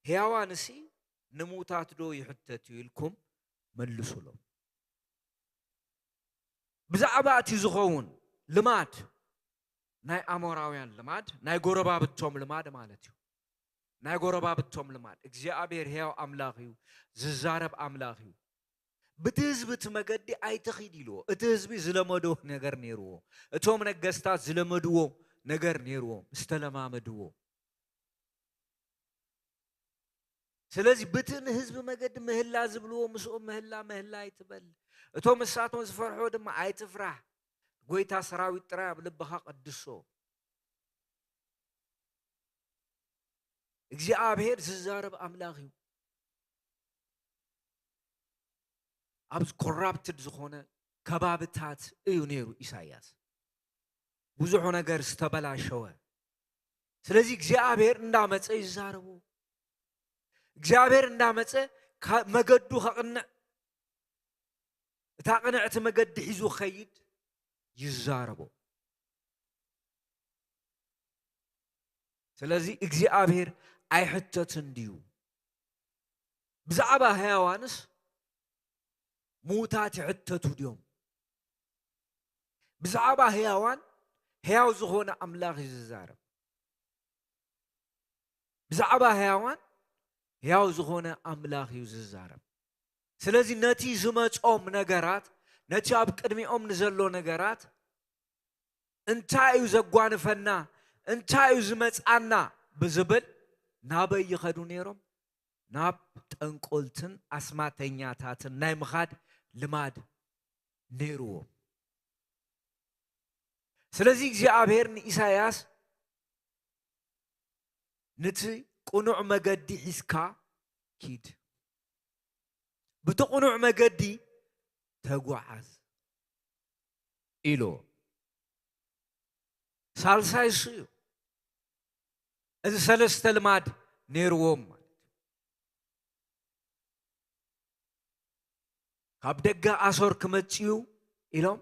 ህያዋንሲ ንምዉታት ዶ ይሕተት እዩ ኢልኩም መልሱሎም። ብዛዕባ እቲ ዝኸውን ልማድ፣ ናይ ኣሞራውያን ልማድ፣ ናይ ጎረባብቶም ልማድ ማለት እዩ። ናይ ጎረባብቶም ልማድ። እግዚኣብሔር ሕያው ኣምላኽ እዩ፣ ዝዛረብ ኣምላኽ እዩ። ብቲ ህዝቢ እቲ መገዲ ኣይትኺድ ኢልዎ። እቲ ህዝቢ ዝለመዶ ነገር ነይርዎ። እቶም ነገስታት ዝለመድዎ ነገር ነይርዎም፣ ዝተለማመድዎ። ስለዚ ብቲ ንህዝቢ መገዲ ምህላ ዝብልዎ ምስኦም ምህላ፣ ምህላ ኣይትበል። እቶም እሳቶም ዝፈርሕዎ ድማ ኣይትፍራህ። ጐይታ ሰራዊት ጥራይ ኣብ ልብኻ ቀድሶ። እግዚኣብሔር ዝዛረብ ኣምላኽ እዩ። ኣብ ኮራፕትድ ዝኾነ ከባብታት እዩ ነይሩ ኢሳይያስ። ብዙሑ ነገር ዝተበላሸወ። ስለዚ እግዚኣብሔር እንዳመጸ ይዛረቦ። እግዚኣብሔር እንዳመጸ ካ-፣ መገዱ ከቕንዕ፣ እታ ቅንዕቲ መገዲ ሒዙ ክኸይድ ይዛረቦ። ስለዚ እግዚኣብሔር ኣይሕተትን ድዩ? ብዛዕባ ህያዋንስ ምዉታት ይሕተቱ ድዮም? ብዛዕባ ህያዋን ህያው ዝኾነ ኣምላኽ እዩ ዝዛረብ። ብዛዕባ ህያዋን ህያው ዝኾነ ኣምላኽ እዩ ዝዛረብ። ስለዚ ነቲ ዝመጾም ነገራት፣ ነቲ ኣብ ቅድሚኦም ንዘሎ ነገራት፣ እንታይ እዩ ዘጓንፈና፣ እንታይ እዩ ዝመጻና ብዝብል ናበይ ይኸዱ ነይሮም? ናብ ጠንቆልትን ኣስማተኛታትን ናይ ምኻድ ልማድ ነይርዎም። ስለዚ እግዚኣብሔር ንኢሳያስ፣ "ነቲ ቅኑዕ መገዲ ሒዝካ ኪድ፣ ብቲ ቅኑዕ መገዲ ተጓዓዝ" ኢሉ። ሳልሳይ እሱ እዩ። እዚ ሰለስተ ልማድ ነይርዎም ማለት እዩ። ካብ ደገ ኣሶር ክመጽእ እዩ ኢሎም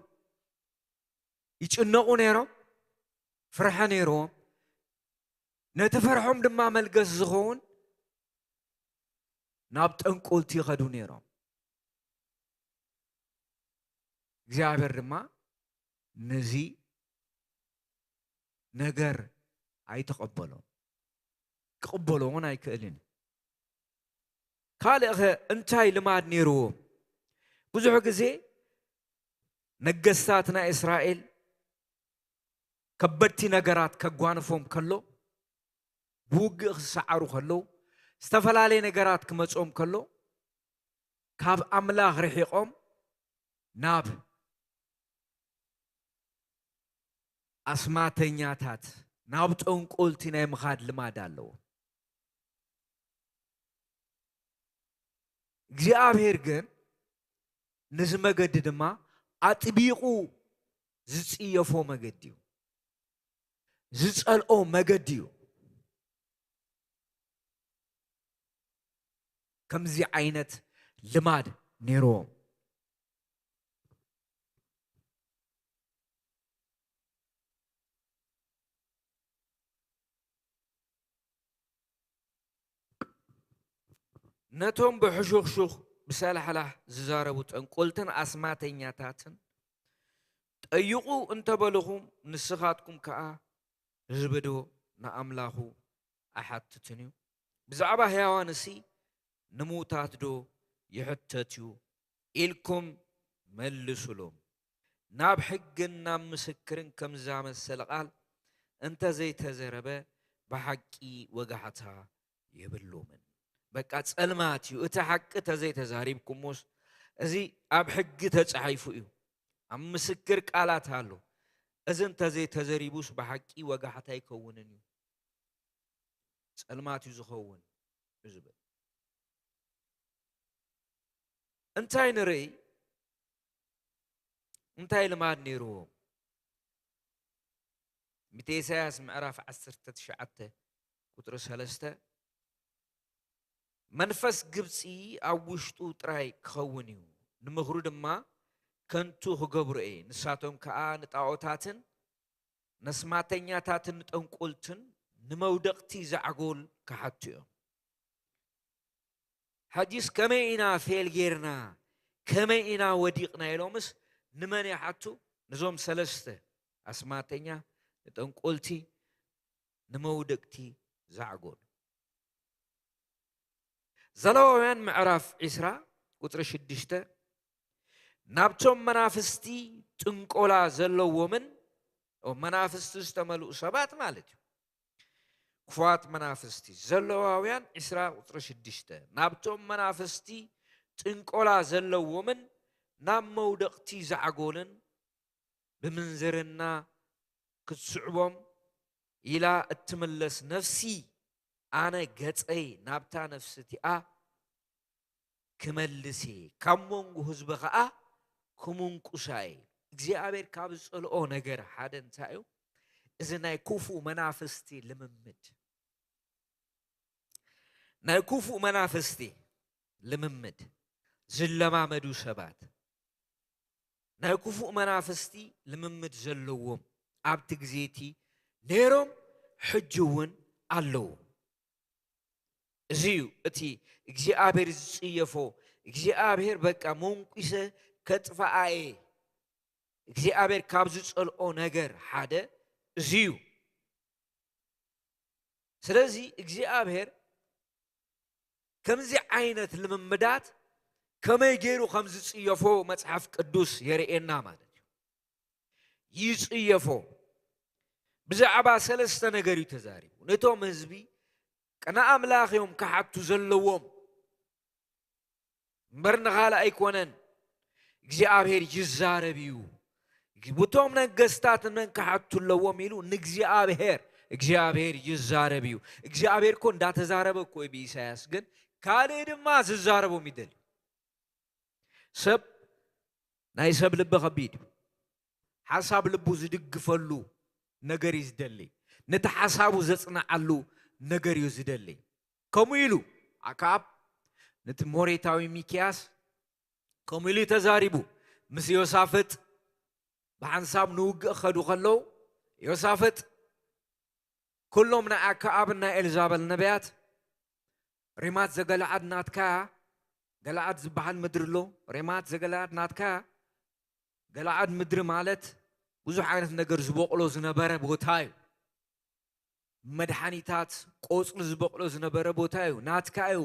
ይጭነቑ ነይሮም፣ ፍርሒ ነይርዎም። ነቲ ፍርሖም ድማ መልገስ ዝኸውን ናብ ጠንቆልቲ ይኸዱ ነይሮም። እግዚኣብሔር ድማ ነዚ ነገር ኣይተቐበሎን፣ ክቕበሎ እውን ኣይክእልን እዩ። ካልእ ኸ እንታይ ልማድ ነይርዎም? ብዙሕ ግዜ ነገስታት ናይ እስራኤል ከበድቲ ነገራት ከጓንፎም ከሎ፣ ብውግእ ክሰዓሩ ከለዉ፣ ዝተፈላለየ ነገራት ክመጾም ከሎ፣ ካብ ኣምላኽ ርሒቖም ናብ ኣስማተኛታት፣ ናብ ጠንቆልቲ ናይ ምኻድ ልማድ ኣለዎም። እግዚኣብሔር ግን ነዚ መገዲ ድማ ኣጥቢቑ ዝጽየፎ መገዲ እዩ። ዝጸልኦ መገዲ እዩ። ከምዚ ዓይነት ልማድ ነይርዎም። ነቶም ብሕሹኽሹኽ ብሰላሕላሕ ዝዛረቡ ጠንቆልትን ኣስማተኛታትን ጠይቑ እንተበልኹም፣ ንስኻትኩም ከኣ ህዝቢ ዶ ንኣምላኹ ኣይሓትትን እዩ? ብዛዕባ ሕያዋንሲ ንምዉታት ዶ ይሕተት እዩ? ኢልኩም መልሱሎም። ናብ ሕግን ናብ ምስክርን ከም ዝኣመሰለ ቃል እንተ ዘይተዘረበ ብሓቂ ወጋሕታ የብሎምን። በቃ ጸልማት እዩ። እቲ ሓቂ ተዘይተዛሪብኩሞስ፣ እዚ ኣብ ሕጊ ተጻሒፉ እዩ። ኣብ ምስክር ቃላት ኣሎ። እዚ እንተዘይተዘሪቡስ ብሓቂ ወጋሕታ ኣይከውንን እዩ። ጸልማት እዩ ዝኸውን እዩ ዝብል። እንታይ ንርኢ? እንታይ ልማድ ነይርዎም? ትንቢተ ኢሳያስ ምዕራፍ ዓሰርተ ትሽዓተ ቁጽሪ ሰለስተ፣ "መንፈስ ግብጺ ኣብ ውሽጡ ጥራይ ክኸውን እዩ፣ ንምኽሩ ድማ ከንቱ ክገብሮ እየ፣ ንሳቶም ከኣ ንጣኦታትን ነስማተኛታትን ንጠንቆልትን ንመውደቕቲ ዛዕጎል ክሓቱ እዮም።" ሕጂስ ከመይ ኢና ፌል ጌርና፣ ከመይ ኢና ወዲቕና ኢሎምስ ንመን ይሓቱ? ንዞም ሰለስተ፣ ኣስማተኛ፣ ንጠንቆልቲ፣ ንመውደቅቲ ዛዕጎል። ዘለዋውያን ምዕራፍ ዕስራ ቁጽሪ ሽዱሽተ፣ ናብቶም መናፍስቲ ጥንቆላ ዘለዎምን፣ ኦ፣ መናፍስቲ ዝተመልኡ ሰባት ማለት እዩ። ክፉኣት መናፍስቲ፣ ዘለዋውያን ዕስራ ቁጽሪ ሽዱሽተ፣ ናብቶም መናፍስቲ ጥንቆላ ዘለዎምን ናብ መውደቕቲ ዛዕጎልን ብምንዝርና ክትስዕቦም ኢላ እትምለስ ነፍሲ፣ ኣነ ገጸይ ናብታ ነፍሲ እቲኣ ክመልስ እየ፣ ካብ መንጎ ህዝቢ ኸኣ ክምንቁሳ እየ። እግዚኣብሔር ካብ ዝጸልኦ ነገር ሓደ እንታይ እዩ? እዚ ናይ ክፉእ መናፍስቲ ልምምድ፣ ናይ ክፉእ መናፍስቲ ልምምድ ዝለማመዱ ሰባት፣ ናይ ክፉእ መናፍስቲ ልምምድ ዘለዎም ኣብቲ ግዜ እቲ ነይሮም፣ ሕጂ እውን ኣለዉ። እዚ እዩ እቲ እግዚኣብሔር ዝጽየፎ። እግዚኣብሔር በቃ መንቁሰ ከጥፍኣ እየ። እግዚኣብሔር ካብ ዝጸልኦ ነገር ሓደ እዚ እዩ። ስለዚ እግዚኣብሔር ከምዚ ዓይነት ልምምዳት ከመይ ገይሩ ከም ዝጽየፎ መጽሓፍ ቅዱስ የርእየና ማለት እዩ። ይጽየፎ። ብዛዕባ ሰለስተ ነገር እዩ ተዛሪቡ። ነቶም ህዝቢ ቅነ ኣምላኽ እዮም ክሓቱ ዘለዎም እምበር ንኻልእ ኣይኮነን። እግዚኣብሔር ይዛረብ እዩ። ብቶም ነገስታት መን ክሓቱ ኣለዎም ኢሉ ንእግዚኣብሔር፣ እግዚኣብሔር ይዛረብ እዩ። እግዚኣብሔር እኮ እንዳተዛረበ እኮ እዩ ብኢሳያስ፣ ግን ካልእ ድማ ዝዛረቦም ይደልዩ። ሰብ፣ ናይ ሰብ ልቢ ከቢድ እዩ። ሓሳብ ልቡ ዝድግፈሉ ነገር እዩ ዝደሊ። ነቲ ሓሳቡ ዘጽንዓሉ ነገር እዩ ዝደሊ። ከምኡ ኢሉ ኣክዓብ ነቲ ሞሬታዊ ሚክያስ ከምኡ ኢሉ እዩ ተዛሪቡ። ምስ ዮሳፍጥ ብሓንሳብ ንውግእ ከዱ ከለዉ፣ ዮሳፍጥ፣ ኩሎም ናይ ኣክዓብን ናይ ኤልዛበል ነቢያት፣ ሬማት ዘገለዓድ ናትካያ፣ ገለዓድ ዝበሃል ምድሪ ኣሎ፣ ሬማት ዘገለዓድ ናትካያ፣ ገለዓድ ምድሪ ማለት ብዙሕ ዓይነት ነገር ዝበቕሎ ዝነበረ ቦታ እዩ። መድሓኒታት፣ ቆጽሊ ዝበቕሎ ዝነበረ ቦታ እዩ። ናትካ እዩ፣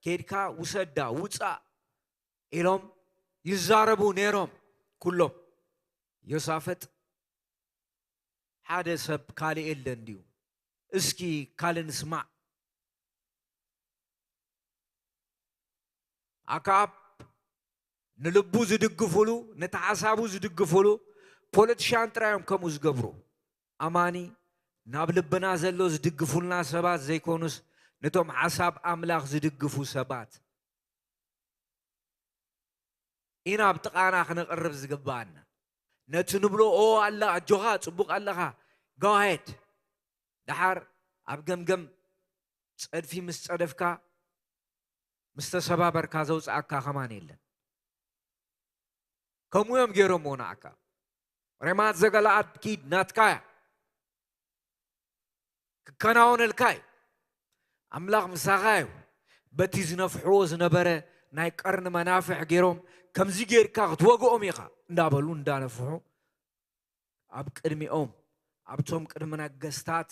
ኬድካ ውሰዳ፣ ውጻእ ኢሎም ይዛረቡ ነይሮም ኩሎም። ዮሳፍጥ፣ ሓደ ሰብ ካልእ የለን ድዩ? እስኪ ካልእ ንስማዕ። ኣክዓብ ንልቡ ዝድግፉሉ፣ ነቲ ሓሳቡ ዝድግፉሉ፣ ፖለቲሻን ጥራይ እዮም ከምኡ ዝገብሩ። ኣማኒ፣ ናብ ልብና ዘሎ ዝድግፉልና ሰባት ዘይኮኑስ፣ ነቶም ሓሳብ ኣምላኽ ዝድግፉ ሰባት ኢና ኣብ ጥቓና ክነቕርብ ዝግብኣና። ነቲ ንብሎ፣ "ኦ፣ ኣላ፣ ኣጆኻ፣ ጽቡቕ ኣለኻ፣ go ahead." ደሓር ኣብ ገምገም ጸድፊ ምስ ጸደፍካ፣ ምስ ተሰባበርካ ዘውጽኣካ ከማን የለን። ከምኡ እዮም ገይሮምዎ ንዓካ። ሬማት ዘገለዓድ ኪድ ናትካ እያ። ክከናወነልካ እዩ። ኣምላኽ ምሳኻ እዩ። በቲ ዝነፍሕዎ ዝነበረ ናይ ቀርኒ መናፍሕ ገይሮም፣ "ከምዚ ገይርካ ክትወግኦም ኢኻ" እንዳበሉ እንዳነፍሑ፣ ኣብ ቅድሚኦም፣ ኣብቶም ቅድሚ ነገስታት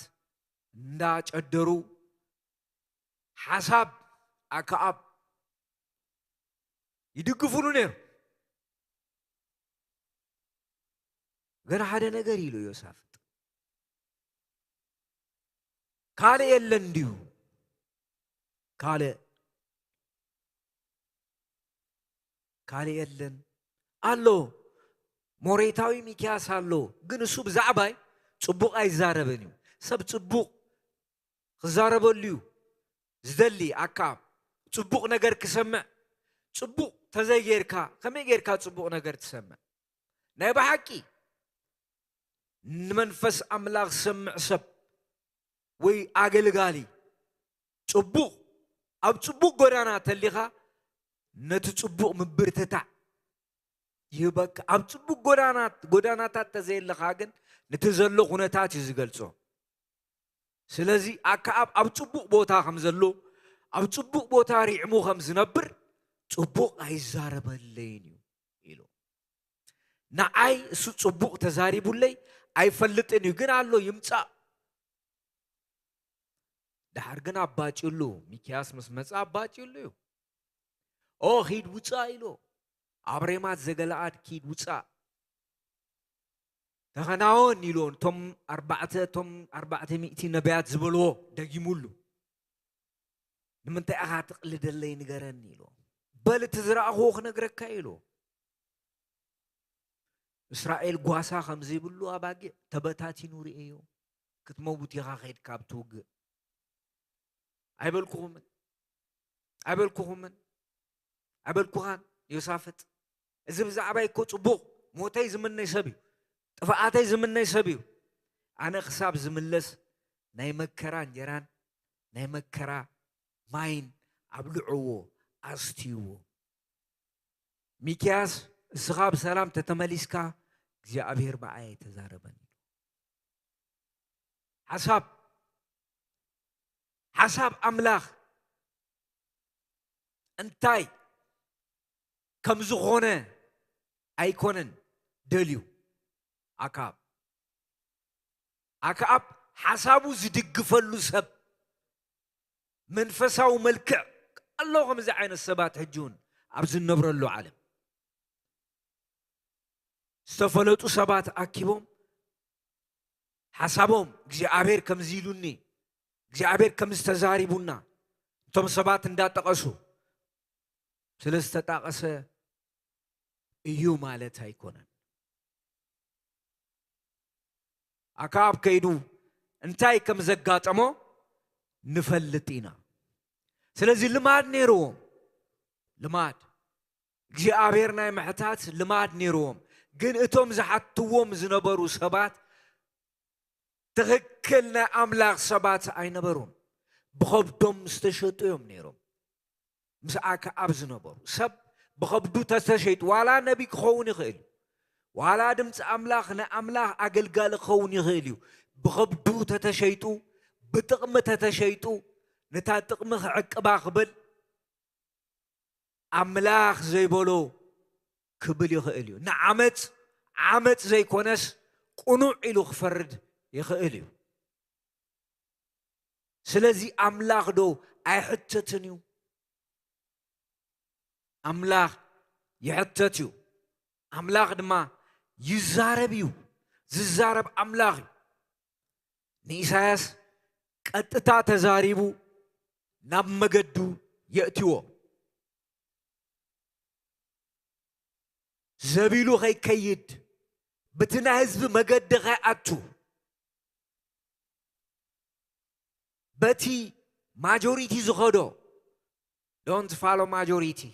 እንዳጨደሩ፣ ሓሳብ ኣክዓብ ይድግፉሉ ነይሩ። ግን ሓደ ነገር ኢሉ ዮሳፍጥ፣ "ካልእ የለን ድዩ? ካልእ፣ ካልእ የለን?" ኣሎ። ሞሬታዊ ሚክያስ ኣሎ። ግን እሱ ብዛዕባይ ጽቡቕ ኣይዛረብን እዩ። ሰብ ጽቡቕ ክዛረበሉ እዩ ዝደሊ። ኣክዓብ ጽቡቕ ነገር ክሰምዕ፣ ጽቡቕ ተዘይጌርካ ከመይ ጌርካ ጽቡቕ ነገር ትሰምዕ? ናይ ብሓቂ ንመንፈስ ኣምላኽ ዝሰምዕ ሰብ ወይ ኣገልጋሊ ጽቡቕ፣ ኣብ ጽቡቕ ጎዳና ተሊኻ ነቲ ጽቡቕ ምብርትታዕ ይህበካ። ኣብ ጽቡቕ ጎዳና-፣ ጎዳናታት ተዘየለኻ ግን ነቲ ዘሎ ኩነታት እዩ ዝገልጾ። ስለዚ ኣክዓብ ኣብ ጽቡቕ ቦታ ከም ዘሎ፣ ኣብ ጽቡቕ ቦታ ሪዕሙ ከም ዝነብር፣ "ጽቡቕ ኣይዛረበለይን እዩ" ኢሉ። ንዓይ እሱ ጽቡቕ ተዛሪቡለይ ኣይፈልጥን እዩ፣ ግን ኣሎ ይምጻእ። ደሓር ግን ኣባጭሉ፣ ሚክያስ ምስ መጸ ኣባጭሉ እዩ። "ኦ፣ ኪድ ውጻእ" ኢሎ። "ኣብ ሬማት ዘገለዓድ ኪድ ውጻእ። ተኸናወን" ኢሎ። እቶም ኣርባዕተ፣ እቶም ኣርባዕተ ሚእቲ ነቢያት ዝበልዎ ደጊሙሉ። "ንምንታይ ኢኻ ትቕልደለይ ንገረኒ" ኢሎ። "በል እቲ ዝረኣኽዎ ክነግረካ" ኢሎ። እስራኤል ጓሳ ከም ዘይብሉ ኣባጊዕ ተበታቲኑ ርእዮ። ክትመውት ኢኻ ኸይድካ ኣብቲ ውግእ። ኣይበልኩኹምን? ኣይበልኩኹምን? ኣይበልኩኻን? ዮሳፍጥ፣ እዚ ብዛዕባይ እኮ ጽቡቕ፣ ሞተይ ዝምነይ ሰብ እዩ፣ ጥፍኣተይ ዝምነይ ሰብ እዩ። ኣነ ክሳብ ዝምለስ ናይ መከራ እንጀራን ናይ መከራ ማይን ኣብልዕዎ፣ ኣስትይዎ። ሚክያስ እስኻ ብሰላም ተተመሊስካ እግዚኣብሔር ብኣየ ተዛረበኒ። ሓሳብ ሓሳብ ኣምላኽ እንታይ ከም ዝኾነ ኣይኮነን ደልዩ ኣክዓብ። ኣክዓብ ሓሳቡ ዝድግፈሉ ሰብ መንፈሳዊ መልክዕ ኣሎ። ከምዚ ዓይነት ሰባት ሕጂ እውን ኣብ ዝነብረሉ ዓለም ዝተፈለጡ ሰባት ኣኪቦም ሓሳቦም እግዚኣብሔር ከምዚ ኢሉኒ እግዚኣብሔር ከምዚ ተዛሪቡና እቶም ሰባት እንዳጠቐሱ ስለ ዝተጣቐሰ እዩ ማለት ኣይኮነን። ኣክዓብ ከይዱ እንታይ ከም ዘጋጠሞ ንፈልጥ ኢና። ስለዚ ልማድ ነይርዎም። ልማድ እግዚኣብሔር ናይ ምሕታት ልማድ ነይርዎም። ግን እቶም ዝሓትዎም ዝነበሩ ሰባት ትኽክል ናይ ኣምላኽ ሰባት ኣይነበሩን። ብኸብዶም ዝተሸጡ እዮም ነይሮም። ምስ ኣክዓብ ዝነበሩ ሰብ ብኸብዱ ተተሸይጡ ዋላ ነቢ ክኸውን ይኽእል እዩ። ዋላ ድምፂ ኣምላኽ ናይ ኣምላኽ ኣገልጋሊ ክኸውን ይኽእል እዩ። ብኸብዱ ተተሸይጡ ብጥቕሚ ተተሸይጡ ነታ ጥቕሚ ክዕቅባ ክብል ኣምላኽ ዘይበሎ ክብል ይኽእል እዩ። ንዓመፅ ዓመፅ ዘይኮነስ ቅኑዕ ኢሉ ክፈርድ ይኽእል እዩ። ስለዚ ኣምላኽ ዶ ኣይሕተትን እዩ? ኣምላኽ ይሕተት እዩ። ኣምላኽ ድማ ይዛረብ እዩ። ዝዛረብ ኣምላኽ እዩ። ንኢሳያስ ቀጥታ ተዛሪቡ ናብ መገዱ የእትዎ። ዘቢሉ ከይከይድ ብቲ ናይ ህዝቢ መገዲ ከይኣቱ በቲ ማጆሪቲ ዝኸዶ don't follow majority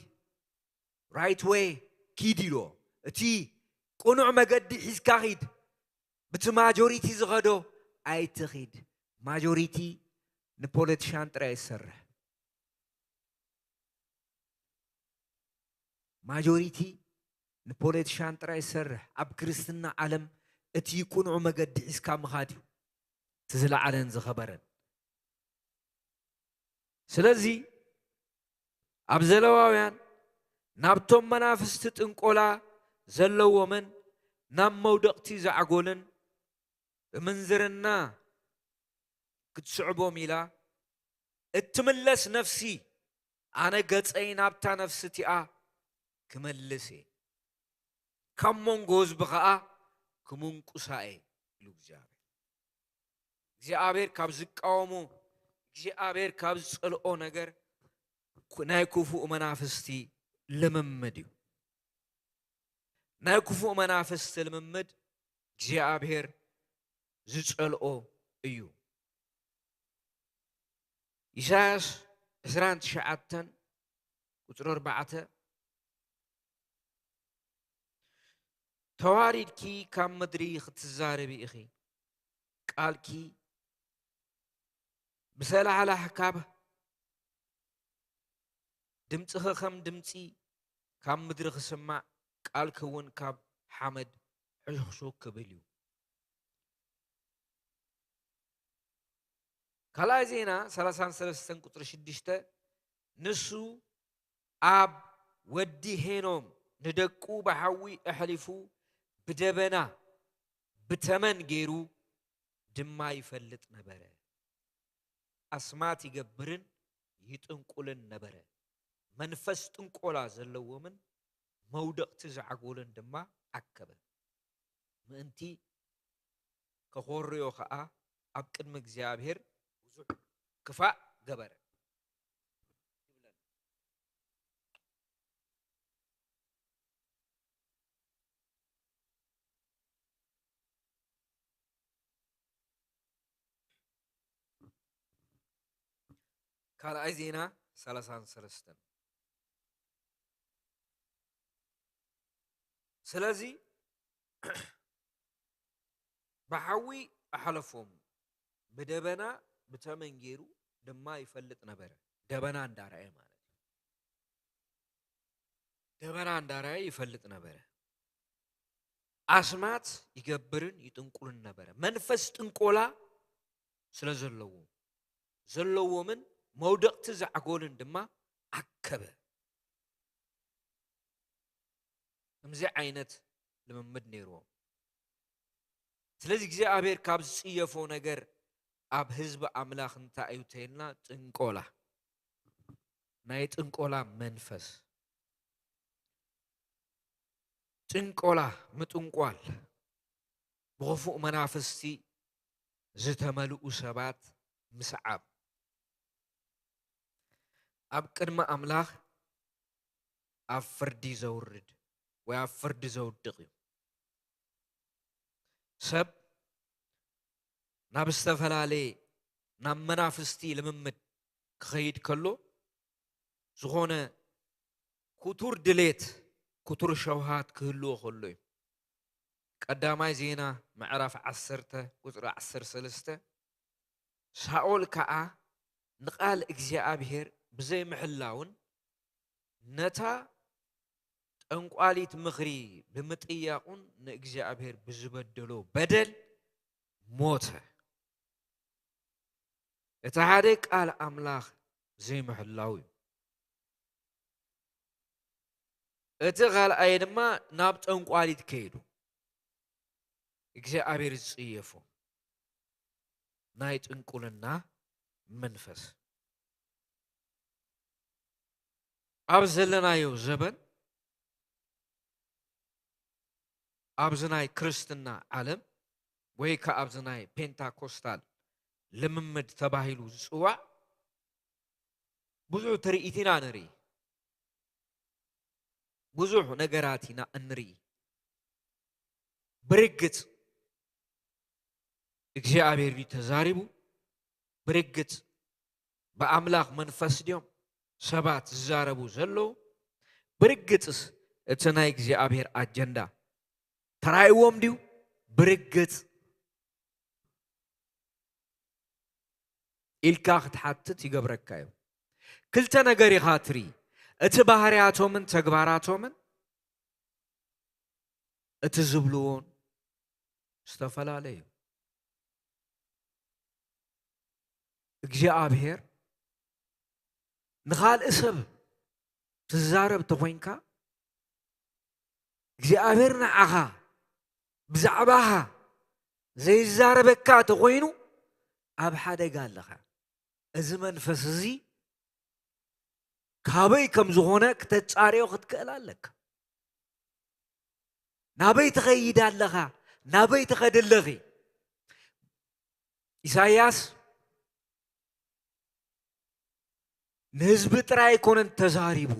right way ኪድ ኢልዎ። እቲ ቅኑዕ መገዲ ሒዝካ ኺድ ብቲ ማጆሪቲ ዝኸዶ ኣይትኺድ። ማጆሪቲ ንፖለቲሻን ጥራይ ዝሰርሕ ማጆሪቲ ንፖለቲሻን ጥራይ ዝሰርሕ ኣብ ክርስትና ዓለም እቲ ቅኑዕ መገዲ ሒዝካ ምኻድ እዩ እቲ ዝለዓለን ዝኸበረን። ስለዚ ኣብ ዘለዋውያን ናብቶም መናፍስቲ ጥንቆላ ዘለዎምን ናብ መውደቕቲ ዘዓጎልን ብምንዝርና ክትስዕቦም ኢላ እትምለስ ነፍሲ ኣነ ገጸይ ናብታ ነፍሲ እቲኣ ክመልስ እየ፣ ካብ መንጎ ህዝቢ ኸኣ ክምንቁሳ እየ ኢሉ እግዚኣብሔር። እግዚኣብሔር ካብ ዝቃወሞ እግዚኣብሔር ካብ ዝጸልኦ ነገር ናይ ክፉእ መናፍስቲ ልምምድ እዩ። ናይ ክፉእ መናፍስቲ ልምምድ እግዚኣብሔር ዝጸልኦ እዩ። ኢሳያስ ዕስራን ትሽዓተን ቁጽሪ ኣርባዕተ ተዋሪድኪ ካብ ምድሪ ክትዛረቢ ኢኺ፣ ቃልኪ ብሰላሕላሕ ካብ ድምፅኺ ከም ድምፂ ካብ ምድሪ ክስማዕ፣ ቃልኪ እውን ካብ ሓመድ ሕሹኽሹኽ ክብል እዩ። ካልኣይ ዜና ሰላሳን ሰለስተን ቁፅሪ ሽዱሽተ ንሱ ኣብ ወዲ ሄኖም ንደቁ ብሓዊ ኣሕሊፉ ብደበና ብተመን ገይሩ ድማ ይፈልጥ ነበረ። ኣስማት ይገብርን ይጥንቁልን ነበረ። መንፈስ ጥንቆላ ዘለዎምን መውደቕቲ ዝዓጎልን ድማ ኣከበ። ምእንቲ ከኾርዮ ኸኣ ኣብ ቅድሚ እግዚኣብሔር ብዙሕ ክፋእ ገበረ። ካልኣይ ዜና ሰላሳን ሰለስተን ስለዚ ብሓዊ ኣሕለፎም፣ ብደበና ብተመን ገይሩ ድማ ይፈልጥ ነበረ። ደበና እንዳረኣየ ማለት እዩ። ደበና እንዳራየ ይፈልጥ ነበረ። ኣስማት ይገብርን ይጥንቁልን ነበረ። መንፈስ ጥንቆላ ስለ ዘለዎም፣ ዘለዎምን መውደቕቲ ዛዕጎልን ድማ ኣከበ። ከምዚ ዓይነት ልምምድ ነይርዎም። ስለዚ እግዚኣብሔር ካብ ዝጽየፎ ነገር ኣብ ህዝቢ ኣምላኽ እንታይ እዩ ተይልና? ጥንቆላ፣ ናይ ጥንቆላ መንፈስ፣ ጥንቆላ፣ ምጥንቋል፣ ብኽፉእ መናፍስቲ ዝተመልኡ ሰባት ምስዓብ፣ ኣብ ቅድሚ ኣምላኽ ኣብ ፍርዲ ዘውርድ ወይ ኣብ ፍርዲ ዘውድቕ እዩ። ሰብ ናብ ዝተፈላለየ፣ ናብ መናፍስቲ ልምምድ ክኸይድ ከሎ፣ ዝኾነ ክቱር ድሌት፣ ክቱር ሸውሃት ክህልዎ ከሎ እዩ። ቀዳማይ ዜና ምዕራፍ ዓሰርተ ቁጽሪ ዓሰርተ ሰለስተ፣ ሳኦል ከኣ ንቓል እግዚኣብሔር ብዘይምሕላውን ነታ ጠንቋሊት ምኽሪ ብምጥያቑን ንእግዚኣብሔር ብዝበደሎ በደል ሞተ። እቲ ሓደ ቃል ኣምላኽ ዘይምሕላው እዩ። እቲ ካልኣይ ድማ ናብ ጠንቋሊት ከይዱ። እግዚኣብሔር ዝጽየፎ ናይ ጥንቁልና መንፈስ። ኣብ ዘለናዮ ዘበን፣ ኣብዚ ናይ ክርስትና ዓለም ወይ ከኣ ኣብዚ ናይ ፔንታኮስታል ልምምድ ተባሂሉ ዝጽዋዕ ብዙሕ ትርኢት ኢና ንርኢ። ብዙሕ ነገራት ኢና እንርኢ። ብርግጽ እግዚኣብሔር ድዩ ተዛሪቡ? ብርግጽ ብኣምላኽ መንፈስ ድዮም ሰባት ዝዛረቡ ዘለዉ? ብርግጽስ እቲ ናይ እግዚኣብሔር ኣጀንዳ ተራእይዎም ድዩ? ብርግጽ ኢልካ ክትሓትት ይገብረካ እዩ። ክልተ ነገር ኢኻ ትርኢ፣ እቲ ባህርያቶምን ተግባራቶምን እቲ ዝብልዎን ዝተፈላለዩ። እግዚኣብሔር ንኻልእ ሰብ ትዛረብ ተኾይንካ፣ እግዚኣብሔር ንዓኻ ብዛዕባኻ ዘይዛረበካ ተኾይኑ፣ ኣብ ሓደጋ ኣለኻ። እዚ መንፈስ እዚ ካበይ ከም ዝኾነ ክተጻርዮ ክትክእል ኣለካ። ናበይ ትኸይድ ኣለኻ? ናበይ ትኸድ ኣለኺ? ኢሳይያስ ንህዝቢ ጥራይ ኣይኮነን ተዛሪቡ፣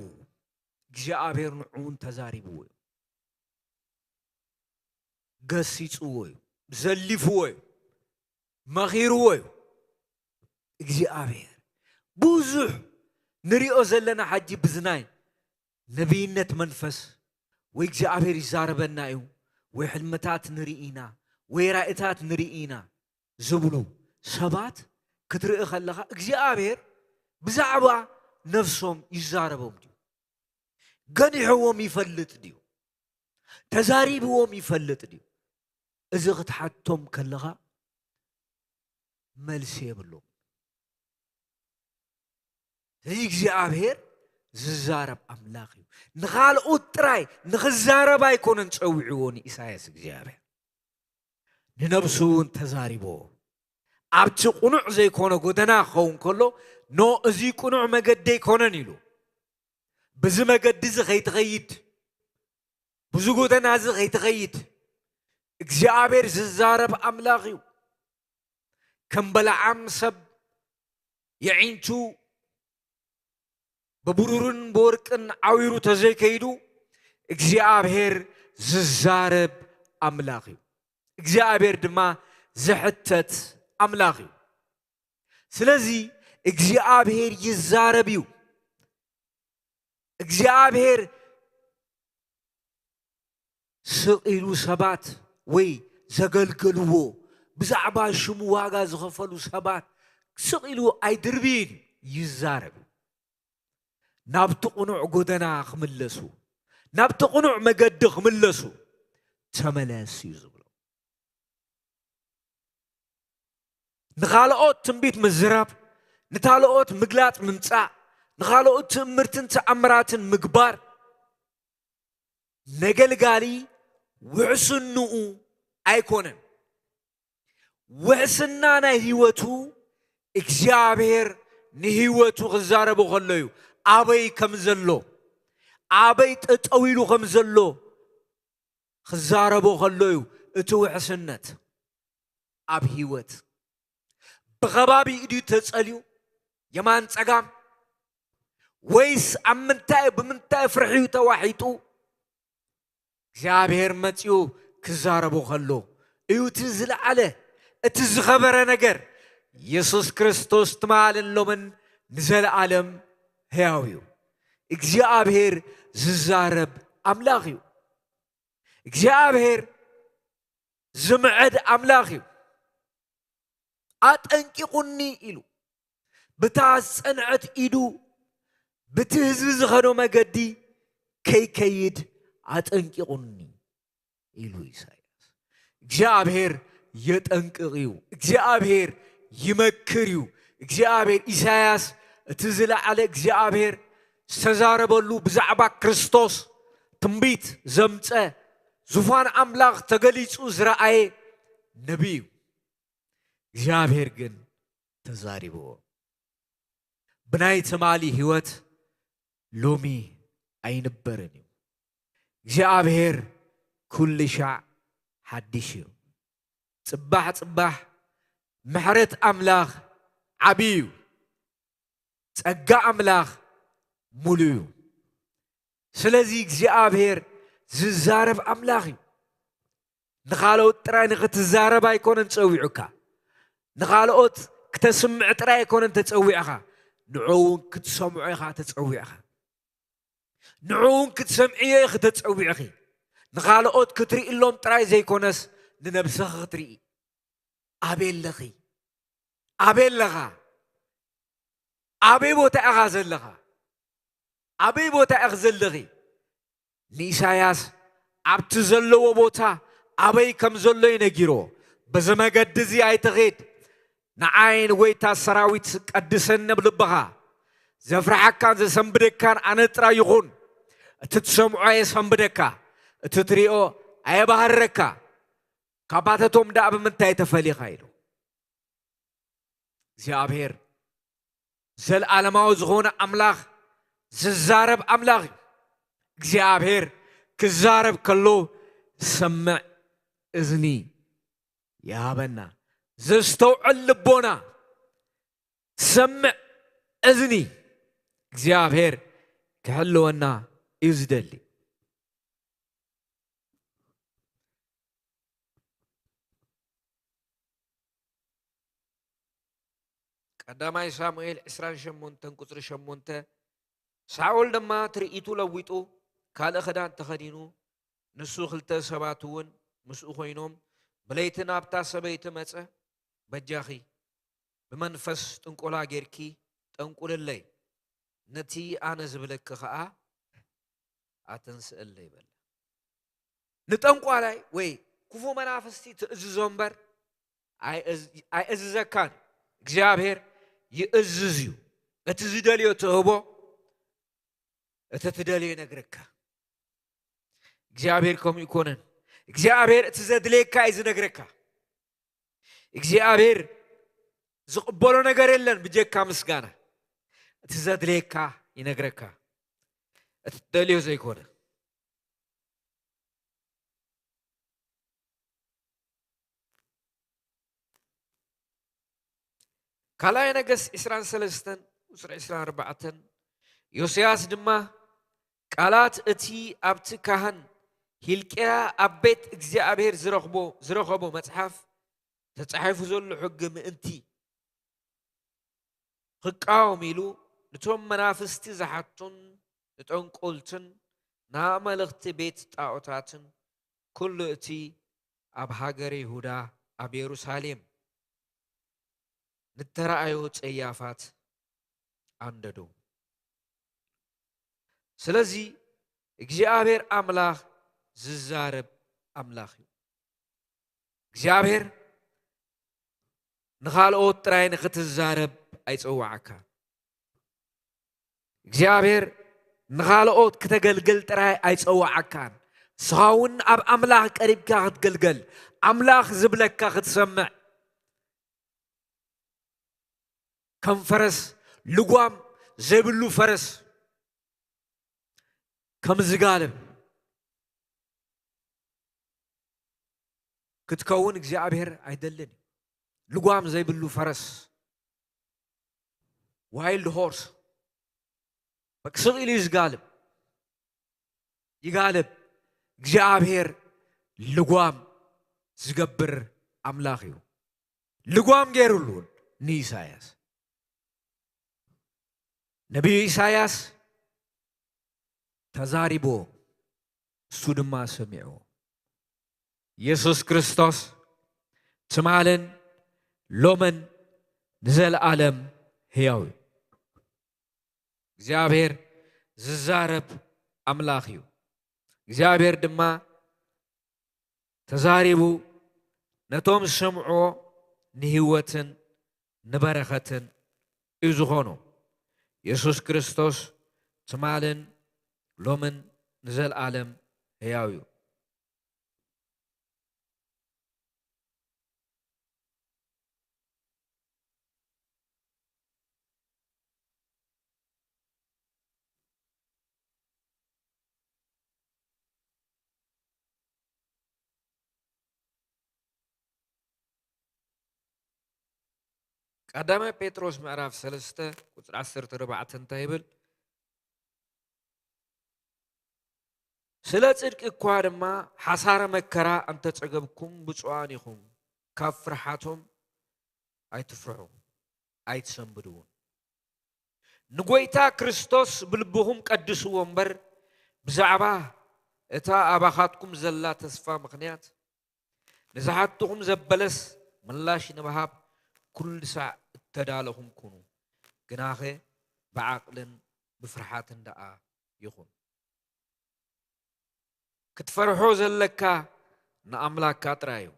እግዚኣብሔር ንዕኡ እውን ተዛሪብዎ እዩ። ገሲጽዎ እዩ፣ ዘሊፍዎ እዩ፣ መኺርዎ እዩ። እግዚኣብሔር ብዙሕ ንሪኦ ዘለና፣ ሓጂ ብዝናይ ነቢይነት መንፈስ ወይ እግዚኣብሔር ይዛረበና እዩ፣ ወይ ሕልምታት ንርኢ ኢና፣ ወይ ራእታት ንርኢ ኢና ዝብሉ ሰባት ክትርኢ ከለኻ፣ እግዚኣብሔር ብዛዕባ ነፍሶም ይዛረቦም ድዩ? ገኒሕዎም ይፈልጥ ድዩ? ተዛሪብዎም ይፈልጥ ድዩ? እዚ ክትሓቶም ከለኻ መልሲ የብሎም። እዚ እግዚኣብሔር ዝዛረብ ኣምላኽ እዩ። ንኻልኦት ጥራይ ንኽዛረብ ኣይኮነን ጸዊዕዎ ንኢሳያስ እግዚኣብሔር። ንነብሱ እውን ተዛሪቦ። ኣብቲ ቅኑዕ ዘይኮነ ጎደና ክኸውን ከሎ፣ ኖ፣ እዚ ቅኑዕ መገዲ ኣይኮነን ኢሉ። ብዚ መገዲ እዚ ከይትኸይድ፣ ብዚ ጎደና እዚ ከይትኸይድ፣ እግዚኣብሔር ዝዛረብ ኣምላኽ እዩ። ከም በለዓም ሰብ የዒንቱ ብብሩርን ብወርቅን ዓዊሩ ተዘይከይዱ፣ እግዚኣብሔር ዝዛረብ ኣምላኽ እዩ። እግዚኣብሔር ድማ ዝሕተት ኣምላኽ እዩ። ስለዚ እግዚኣብሔር ይዛረብ እዩ። እግዚኣብሔር ስቕ ኢሉ ሰባት ወይ ዘገልገልዎ፣ ብዛዕባ ሽሙ ዋጋ ዝኸፈሉ ሰባት ስቕ ኢሉ ኣይድርብይን እዩ፣ ይዛረብ። ናብቲ ቅኑዕ ጎደና ክምለሱ፣ ናብቲ ቅኑዕ መገዲ ክምለሱ ተመለስ እዩ ዝብሎ። ንኻልኦት ትንቢት ምዝራብ፣ ንካልኦት ምግላጽ ምምጻእ፣ ንኻልኦት ትእምርትን ተኣምራትን ምግባር ነገልጋሊ ውሕስንኡ ኣይኮነን። ውሕስና ናይ ህይወቱ እግዚኣብሔር ንህይወቱ ክዛረቦ ከሎ እዩ። ኣበይ ከም ዘሎ፣ ኣበይ ጠጠው ኢሉ ከም ዘሎ ክዛረቦ ከሎ እዩ እቲ ውሕስነት ኣብ ህይወት። ብኸባቢ ድዩ ተጸልዩ፣ የማን ጸጋም፣ ወይስ ኣብ ምንታይ ብምንታይ ፍርሒ እዩ ተዋሒጡ? እግዚኣብሔር መጺኡ ክዛረቦ ከሎ እዩ እቲ ዝለዓለ፣ እቲ ዝኸበረ ነገር። የሱስ ክርስቶስ ትማልን ሎምን ንዘለኣለም ሕያው እዩ። እግዚኣብሔር ዝዛረብ ኣምላኽ እዩ። እግዚኣብሔር ዝምዕድ ኣምላኽ እዩ። ኣጠንቂቑኒ ኢሉ ብታ ዝጸንዐት ኢዱ ብቲ ህዝቢ ዝኸዶ መገዲ ከይከይድ ኣጠንቂቑኒ ኢሉ ኢሳያስ። እግዚኣብሔር የጠንቅቕ እዩ። እግዚኣብሔር ይመክር እዩ። እግዚኣብሔር፣ ኢሳያስ እቲ ዝለዓለ እግዚኣብሔር ዝተዛረበሉ ብዛዕባ ክርስቶስ ትንቢት ዘምጸ፣ ዙፋን ኣምላኽ ተገሊጹ ዝረኣየ ነቢይ እዩ። እግዚኣብሔር ግን ተዛሪብዎ። ብናይ ትማሊ ህይወት ሎሚ ኣይንበርን እዩ። እግዚኣብሔር ኩሉ ሻዕ ሓድሽ እዩ። ጽባሕ ጽባሕ ምሕረት ኣምላኽ ዓቢ እዩ። ጸጋ ኣምላኽ ሙሉ እዩ። ስለዚ እግዚኣብሔር ዝዛረብ ኣምላኽ እዩ። ንኻልኦት ጥራይ ንኽትዛረብ ኣይኮነን ጸዊዑካ። ንኻልኦት ክተስምዕ ጥራይ ኣይኮነን ተጸዊዕኻ። ንዑ እውን ክትሰምዖ ኢኻ ተጸዊዕኻ። ንዑ እውን ክትሰምዕዮ ኢኺ ተጸዊዕኺ። ንኻልኦት ክትርእሎም ጥራይ ዘይኮነስ ንነብስኺ ክትርኢ። ኣበይ ኣለኺ? ኣበይ ኣለኻ? ኣበይ ቦታ ኢኻ ዘለኻ? ኣበይ ቦታ ኢኺ ዘለኺ? ንኢሳያስ ኣብቲ ዘለዎ ቦታ ኣበይ ከም ዘሎ እዩ ነጊርዎ። በዚ መገዲ እዚ ኣይትኺድ፣ ንዓይ ንጎይታ ሰራዊት ቀድሰኒ ኣብ ልብኻ። ዘፍርሓካን ዘሰንብደካን ኣነ ጥራይ ይኹን። እቲ ትሰምዖ ኣየሰንብደካ፣ እቲ ትሪኦ ኣየባህርረካ። ካባታቶም ደኣ ብምንታይ ተፈሊኻ ኢሉ። እግዚኣብሔር ዘለዓለማዊ ዝኾነ ኣምላኽ ዝዛረብ ኣምላኽ እዩ። እግዚኣብሔር ክዛረብ ከሎ ዝሰምዕ እዝኒ ይሃበና፣ ዘስተውዕል ልቦና፣ ዝሰምዕ እዝኒ እግዚኣብሔር ክሕልወና እዩ ዝደሊ። ቀዳማይ ሳሙኤል ዕስራን ሸሞንተን ቁጽሪ ሸሞንተ። ሳኦል ድማ ትርኢቱ ለዊጡ ካልእ ኽዳን ተኸዲኑ፣ ንሱ ኽልተ ሰባት እውን ምስኡ ኾይኖም፣ ብለይቲ ናብታ ሰበይቲ መጸ። በጃኺ ብመንፈስ ጥንቆላ ጌርኪ ጠንቁልለይ፣ ነቲ ኣነ ዝብለኪ ኸኣ ኣተንስእለይ በላ። ንጠንቋላይ ወይ ክፉ መናፍስቲ ትእዝዞ እምበር ኣይእዝ-፣ ኣይእዝዘካን። እግዚኣብሔር ይእዝዝ እዩ። እቲ ዝደልዮ ትህቦ፣ እቲ ትደልዮ ይነግረካ። እግዚኣብሔር ከምኡ ይኮነን። እግዚኣብሔር እቲ ዘድልየካ እዩ ዝነግረካ። እግዚኣብሔር ዝቕበሎ ነገር የለን ብጀካ ምስጋና። እቲ ዘድልየካ ይነግረካ፣ እቲ ትደልዮ ዘይኮነ። ካልኣይ ነገስት ዕስራን ሰለስተን ቁጽሪ ዕስራን ኣርባዕተን። ዮስያስ ድማ ቃላት እቲ ኣብቲ ካህን ሂልቅያ ኣብ ቤት እግዚኣብሔር ዝረኽቦ፣ ዝረኸቦ መጽሓፍ ተጻሒፉ ዘሎ ሕጊ ምእንቲ ክቃወም ኢሉ፣ ነቶም መናፍስቲ ዝሓቱን ንጠንቆልትን ንኣማልኽቲ ቤት ጣዖታትን ኩሉ እቲ ኣብ ሃገረ ይሁዳ ኣብ የሩሳሌም ንተራእዮ ጸያፋት ኣንደዶ። ስለዚ እግዚኣብሔር ኣምላኽ ዝዛረብ ኣምላኽ እዩ። እግዚኣብሔር ንኻልኦት ጥራይ ንኽትዛረብ ኣይጸዋዓካን። እግዚኣብሔር ንኻልኦት ክተገልግል ጥራይ ኣይጸዋዓካን። ንስኻ እውን ኣብ ኣምላኽ ቀሪብካ ክትግልገል፣ ኣምላኽ ዝብለካ ክትሰምዕ፣ ከም ፈረስ፣ ልጓም ዘይብሉ ፈረስ ከም ዝጋልብ ክትከውን እግዚኣብሔር ኣይደልን እዩ። ልጓም ዘይብሉ ፈረስ፣ ዋይልድ ሆርስ፣ በቃ ስቕ ኢሉ እዩ ዝጋልብ። ይጋልብ። እግዚኣብሔር ልጓም ዝገብር ኣምላኽ እዩ። ልጓም ገይሩሉ ንኢሳያስ። ነቢዩ ኢሳያስ ተዛሪብዎ፣ እሱ ድማ ሰሚዕዎ። የሱስ ክርስቶስ ትማልን ሎምን ንዘለኣለም ህያው እዩ። እግዚኣብሔር ዝዛረብ ኣምላኽ እዩ። እግዚኣብሔር ድማ ተዛሪቡ ነቶም ዝሰምዕዎ ንህይወትን ንበረኸትን እዩ ዝኾኖም። የሱስ ክርስቶስ ትማልን ሎምን ንዘለኣለም ህያው እዩ። ቀዳማይ ጴጥሮስ ምዕራፍ ሰለስተ ቁጽሪ ዓሰርተ ኣርባዕተ እንታይ ይብል? ስለ ጽድቂ እኳ ድማ ሓሳረ መከራ እንተጸገብኩም ብፁዓን ኢኹም፣ ካብ ፍርሓቶም ኣይትፍርሑ፣ ኣይትሰንብዱ እውን። ንጎይታ ክርስቶስ ብልብኹም ቀድስዎ እምበር፣ ብዛዕባ እታ ኣባኻትኩም ዘላ ተስፋ ምኽንያት ንዝሓትኹም ዘበለስ ምላሽ ንምሃብ ኩሉ ሳዕ እተዳለኹም ኩኑ። ግናኸ ብዓቕልን ብፍርሓትን ደኣ ይኹን። ክትፈርሖ ዘለካ ንኣምላክካ ጥራይ እዩ።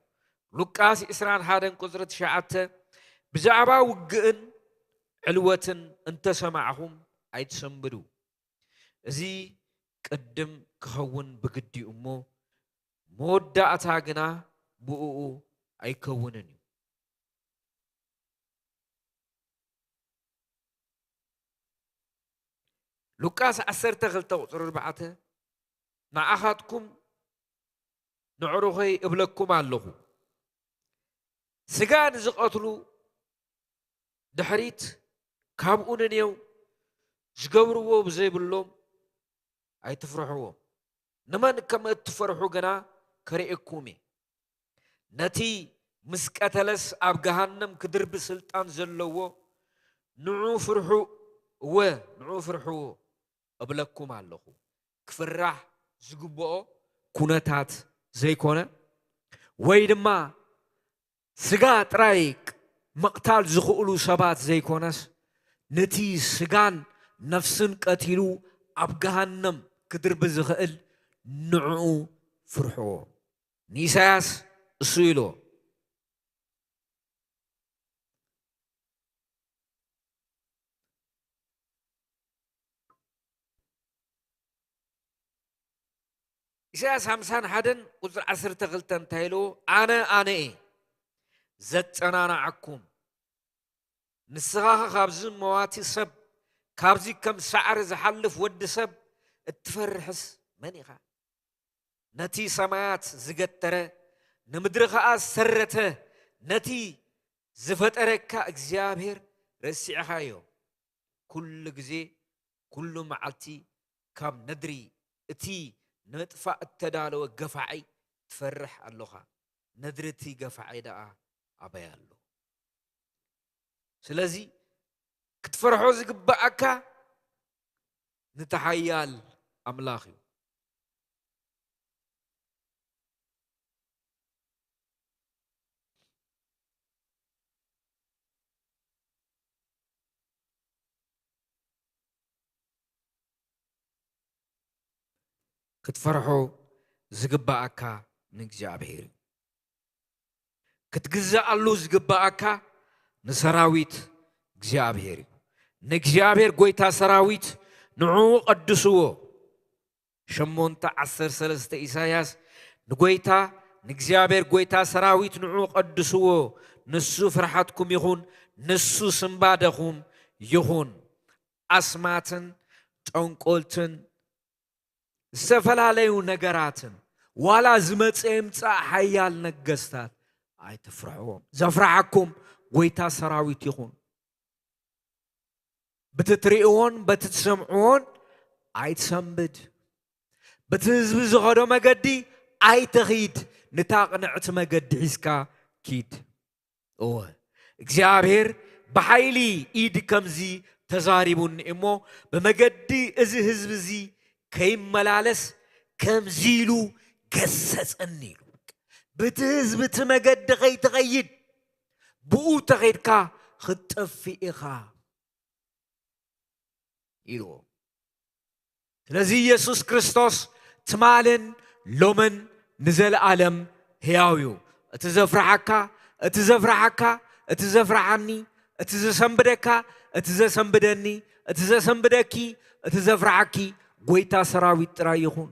ሉቃስ ዕስራን ሓደን ቁጽሪ ትሽዓተ፣ ብዛዕባ ውግእን ዕልወትን እንተሰማዕኹም ኣይትሰንብዱ። እዚ ቅድም ክኸውን ብግዲ እዩ እሞ፣ መወዳእታ ግና ብእኡ ኣይከውንን እዩ። ሉቃስ ዓሰርተ ክልተ ቁጽሪ ኣርባዕተ፣ ንዓኻትኩም ንዕሩኸይ እብለኩም ኣለኹ፣ ስጋ ንዝቐትሉ ድሕሪት ካብኡ ንኔው ዝገብርዎ ብዘይብሎም ኣይትፍርሕዎም። ንመን ከም እትፈርሑ ግና ከርእየኩም እየ። ነቲ ምስ ቀተለስ ኣብ ገሃነም ክድርቢ ስልጣን ዘለዎ ንዑ ፍርሑ፣ እወ፣ ንዑ ፍርሕዎ እብለኩም ኣለኹ። ክፍራሕ ዝግብኦ ኩነታት ዘይኮነ፣ ወይ ድማ ስጋ ጥራይ ምቕታል ዝኽእሉ ሰባት ዘይኮነስ፣ ነቲ ስጋን ነፍስን ቀቲሉ ኣብ ገሃነም ክድርቢ ዝኽእል ንዕኡ ፍርሕዎ። ንኢሳያስ እሱ ኢልዎ። ኢሳያስ ሓምሳን ሓደን ቁጽሪ ዓሰርተ ክልተ እንታይ ኢልዎ? ኣነ፣ ኣነ እየ ዘጸናንዓኩም። ንስኻ ኸ ካብዚ መዋቲ ሰብ፣ ካብዚ ከም ሳዕሪ ዝሓልፍ ወዲ ሰብ እትፈርሕስ መን ኢኻ? ነቲ ሰማያት ዝገተረ፣ ንምድሪ ኸኣ ዝሰረተ፣ ነቲ ዝፈጠረካ እግዚኣብሔር ረሲዕኻዮ። ኩሉ ግዜ፣ ኩሉ መዓልቲ ካብ ነድሪ እቲ ንምጥፋእ እተዳለወ ገፋዒ ትፈርሕ ኣሎኻ። ነድሪ እቲ ገፋዒ ደኣ ኣበይ ኣሎ? ስለዚ ክትፈርሖ ዝግብኣካ ነቲ ሓያል ኣምላኽ እዩ። ክትፈርሖ ዝግባኣካ ንእግዚኣብሔር እዩ። ክትግዛኣሉ ዝግባኣካ ንሰራዊት እግዚኣብሔር እዩ። ንእግዚኣብሔር ጎይታ ሰራዊት ንዕኡ ቀድስዎ። ሸሞንተ ዓሰርተ ሰለስተ ኢሳያስ ንጎይታ ንእግዚኣብሔር ጎይታ ሰራዊት ንዕኡ ቀድስዎ። ንሱ ፍርሓትኩም ይኹን፣ ንሱ ስንባደኹም ይኹን። ኣስማትን ጠንቆልትን ዝተፈላለዩ ነገራትን ዋላ ዝመፀ ይምፃእ ሓያል ነገስታት ኣይትፍርሕዎም። ዘፍርሓኩም ጎይታ ሰራዊት ይኹን። በቲ ትርእዎን በቲ ትሰምዕዎን ኣይትሰንብድ። በቲ ህዝቢ ዝኸዶ መገዲ ኣይትኺድ። ንታ ቅንዕቲ መገዲ ሒዝካ ኪድ። እወ እግዚኣብሔር ብሓይሊ ኢድ ከምዚ ተዛሪቡኒ እሞ ብመገዲ እዚ ህዝቢ እዚ ከይመላለስ ከምዚ ኢሉ ገሰጸኒ ኢሉ። በቲ ህዝቢ እቲ መገዲ ከይትኸይድ ብኡ ተኸይድካ ክትጠፍእ ኢኻ ኢልዎ። ስለዚ ኢየሱስ ክርስቶስ ትማልን ሎምን ንዘለኣለም ሕያው እዩ። እቲ ዘፍርሓካ፣ እቲ ዘፍርሓካ፣ እቲ ዘፍርሓኒ፣ እቲ ዘሰንብደካ፣ እቲ ዘሰንብደኒ፣ እቲ ዘሰንብደኪ፣ እቲ ዘፍርሓኪ ጎይታ ሰራዊት ጥራይ ይኹን።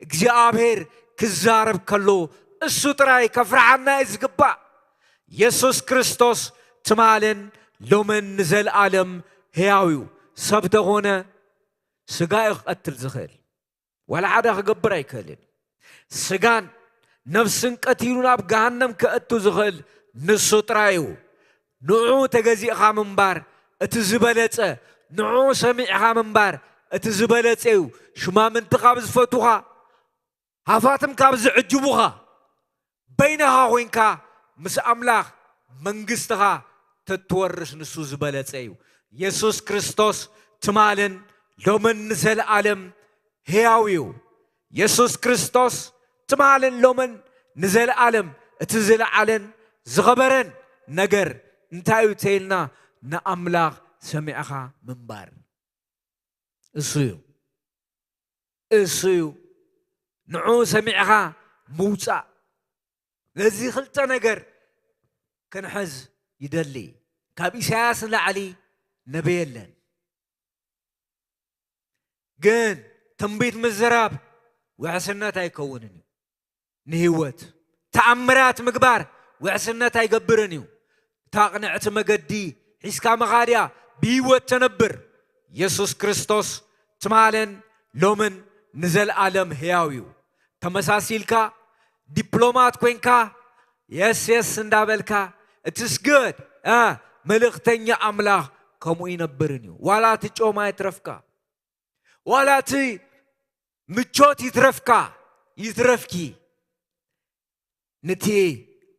እግዚኣብሔር ክዛረብ ከሎ እሱ ጥራይ ከፍርሓና እዩ ዝግባእ። የሱስ ክርስቶስ ትማልን ሎምን ንዘለኣለም ሕያው እዩ። ሰብ ተኾነ ስጋ እዩ ክቐትል ዝኽእል። ዋላ ሓደ ክገብር ኣይክእልን። ስጋን ነፍስን ቀቲሉ ናብ ገሃነም ከእቱ ዝኽእል ንሱ ጥራይ እዩ። ንዑ ተገዚእኻ ምንባር እቲ ዝበለጸ፣ ንዑ ሰሚዕኻ ምንባር እቲ ዝበለጸ እዩ። ሹማምንቲ ካብ ዝፈቱኻ፣ ሃፋትም ካብ ዝዕጅቡኻ፣ በይንኻ ኮይንካ ምስ ኣምላኽ መንግስትኻ ተትወርስ ንሱ ዝበለጸ እዩ። የሱስ ክርስቶስ ትማልን ሎምን ንዘለኣለም ሕያው እዩ። የሱስ ክርስቶስ ትማልን ሎምን ንዘለኣለም እቲ ዝለዓለን ዝኸበረን ነገር እንታይ እዩ ተይልና ንኣምላኽ ሰሚዕኻ ምንባር። እሱ እዩ። እሱ እዩ። ንዑ ሰሚዕኻ ምውጻእ። ነዚ ክልተ ነገር ክንሕዝ ይደሊ። ካብ ኢሳያስ ንላዕሊ ነቢይ የለን። ግን ትንቢት ምዝራብ ውሕስነት ኣይከውንን እዩ። ንህይወት ተኣምራት ምግባር ውሕስነት ኣይገብርን እዩ። እታ ቅንዕቲ መገዲ ሒዝካ ምኻድ እያ ብህይወት ተነብር። የሱስ ክርስቶስ ትማልን ሎምን ንዘለኣለም ሕያው እዩ። ተመሳሲልካ ዲፕሎማት ኮይንካ የስ የስ እንዳበልካ እቲ ስግድ እ መልእኽተኛ ኣምላኽ ከምኡ ይነብርን እዩ። ዋላ እቲ ጮማ ይትረፍካ፣ ዋላ እቲ ምቾት ይትረፍካ ይትረፍኪ፣ ነቲ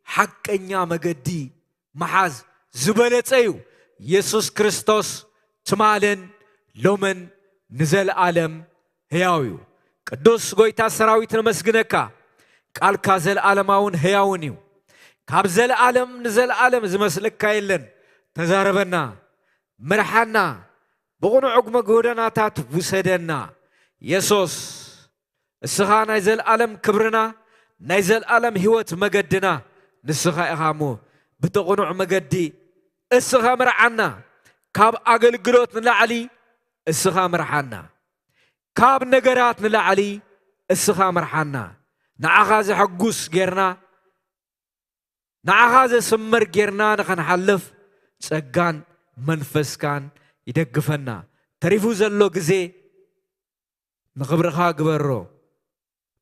ሓቀኛ መገዲ ምሓዝ ዝበለጸ እዩ። የሱስ ክርስቶስ ትማልን ሎምን ንዘለኣለም ሕያው እዩ። ቅዱስ ጎይታ ሰራዊት ነመስግነካ፣ ቃልካ ዘለኣለማውን ሕያውን እዩ። ካብ ዘለኣለም ንዘለኣለም ዝመስለካ የለን። ተዛረበና፣ ምርሓና፣ ብቕኑዕ ጎደናታት ውሰደና። የሱስ እስኻ ናይ ዘለኣለም ክብርና፣ ናይ ዘለኣለም ህይወት መገድና ንስኻ ኢኻ እሞ፣ ብቲ ቅኑዕ መገዲ እስኻ ምርዓና። ካብ ኣገልግሎት ንላዕሊ እስኻ ምርዓና። ካብ ነገራት ንላዕሊ እስኻ ምርዓና። ንዓኻ ዘሐጉስ ጌርና፣ ንዓኻ ዘስምር ጌርና ንኸንሓልፍ ጸጋን መንፈስካን ይደግፈና። ተሪፉ ዘሎ ግዜ ንኽብርኻ ግበሮ።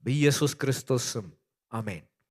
ብኢየሱስ ክርስቶስ ስም፣ ኣሜን።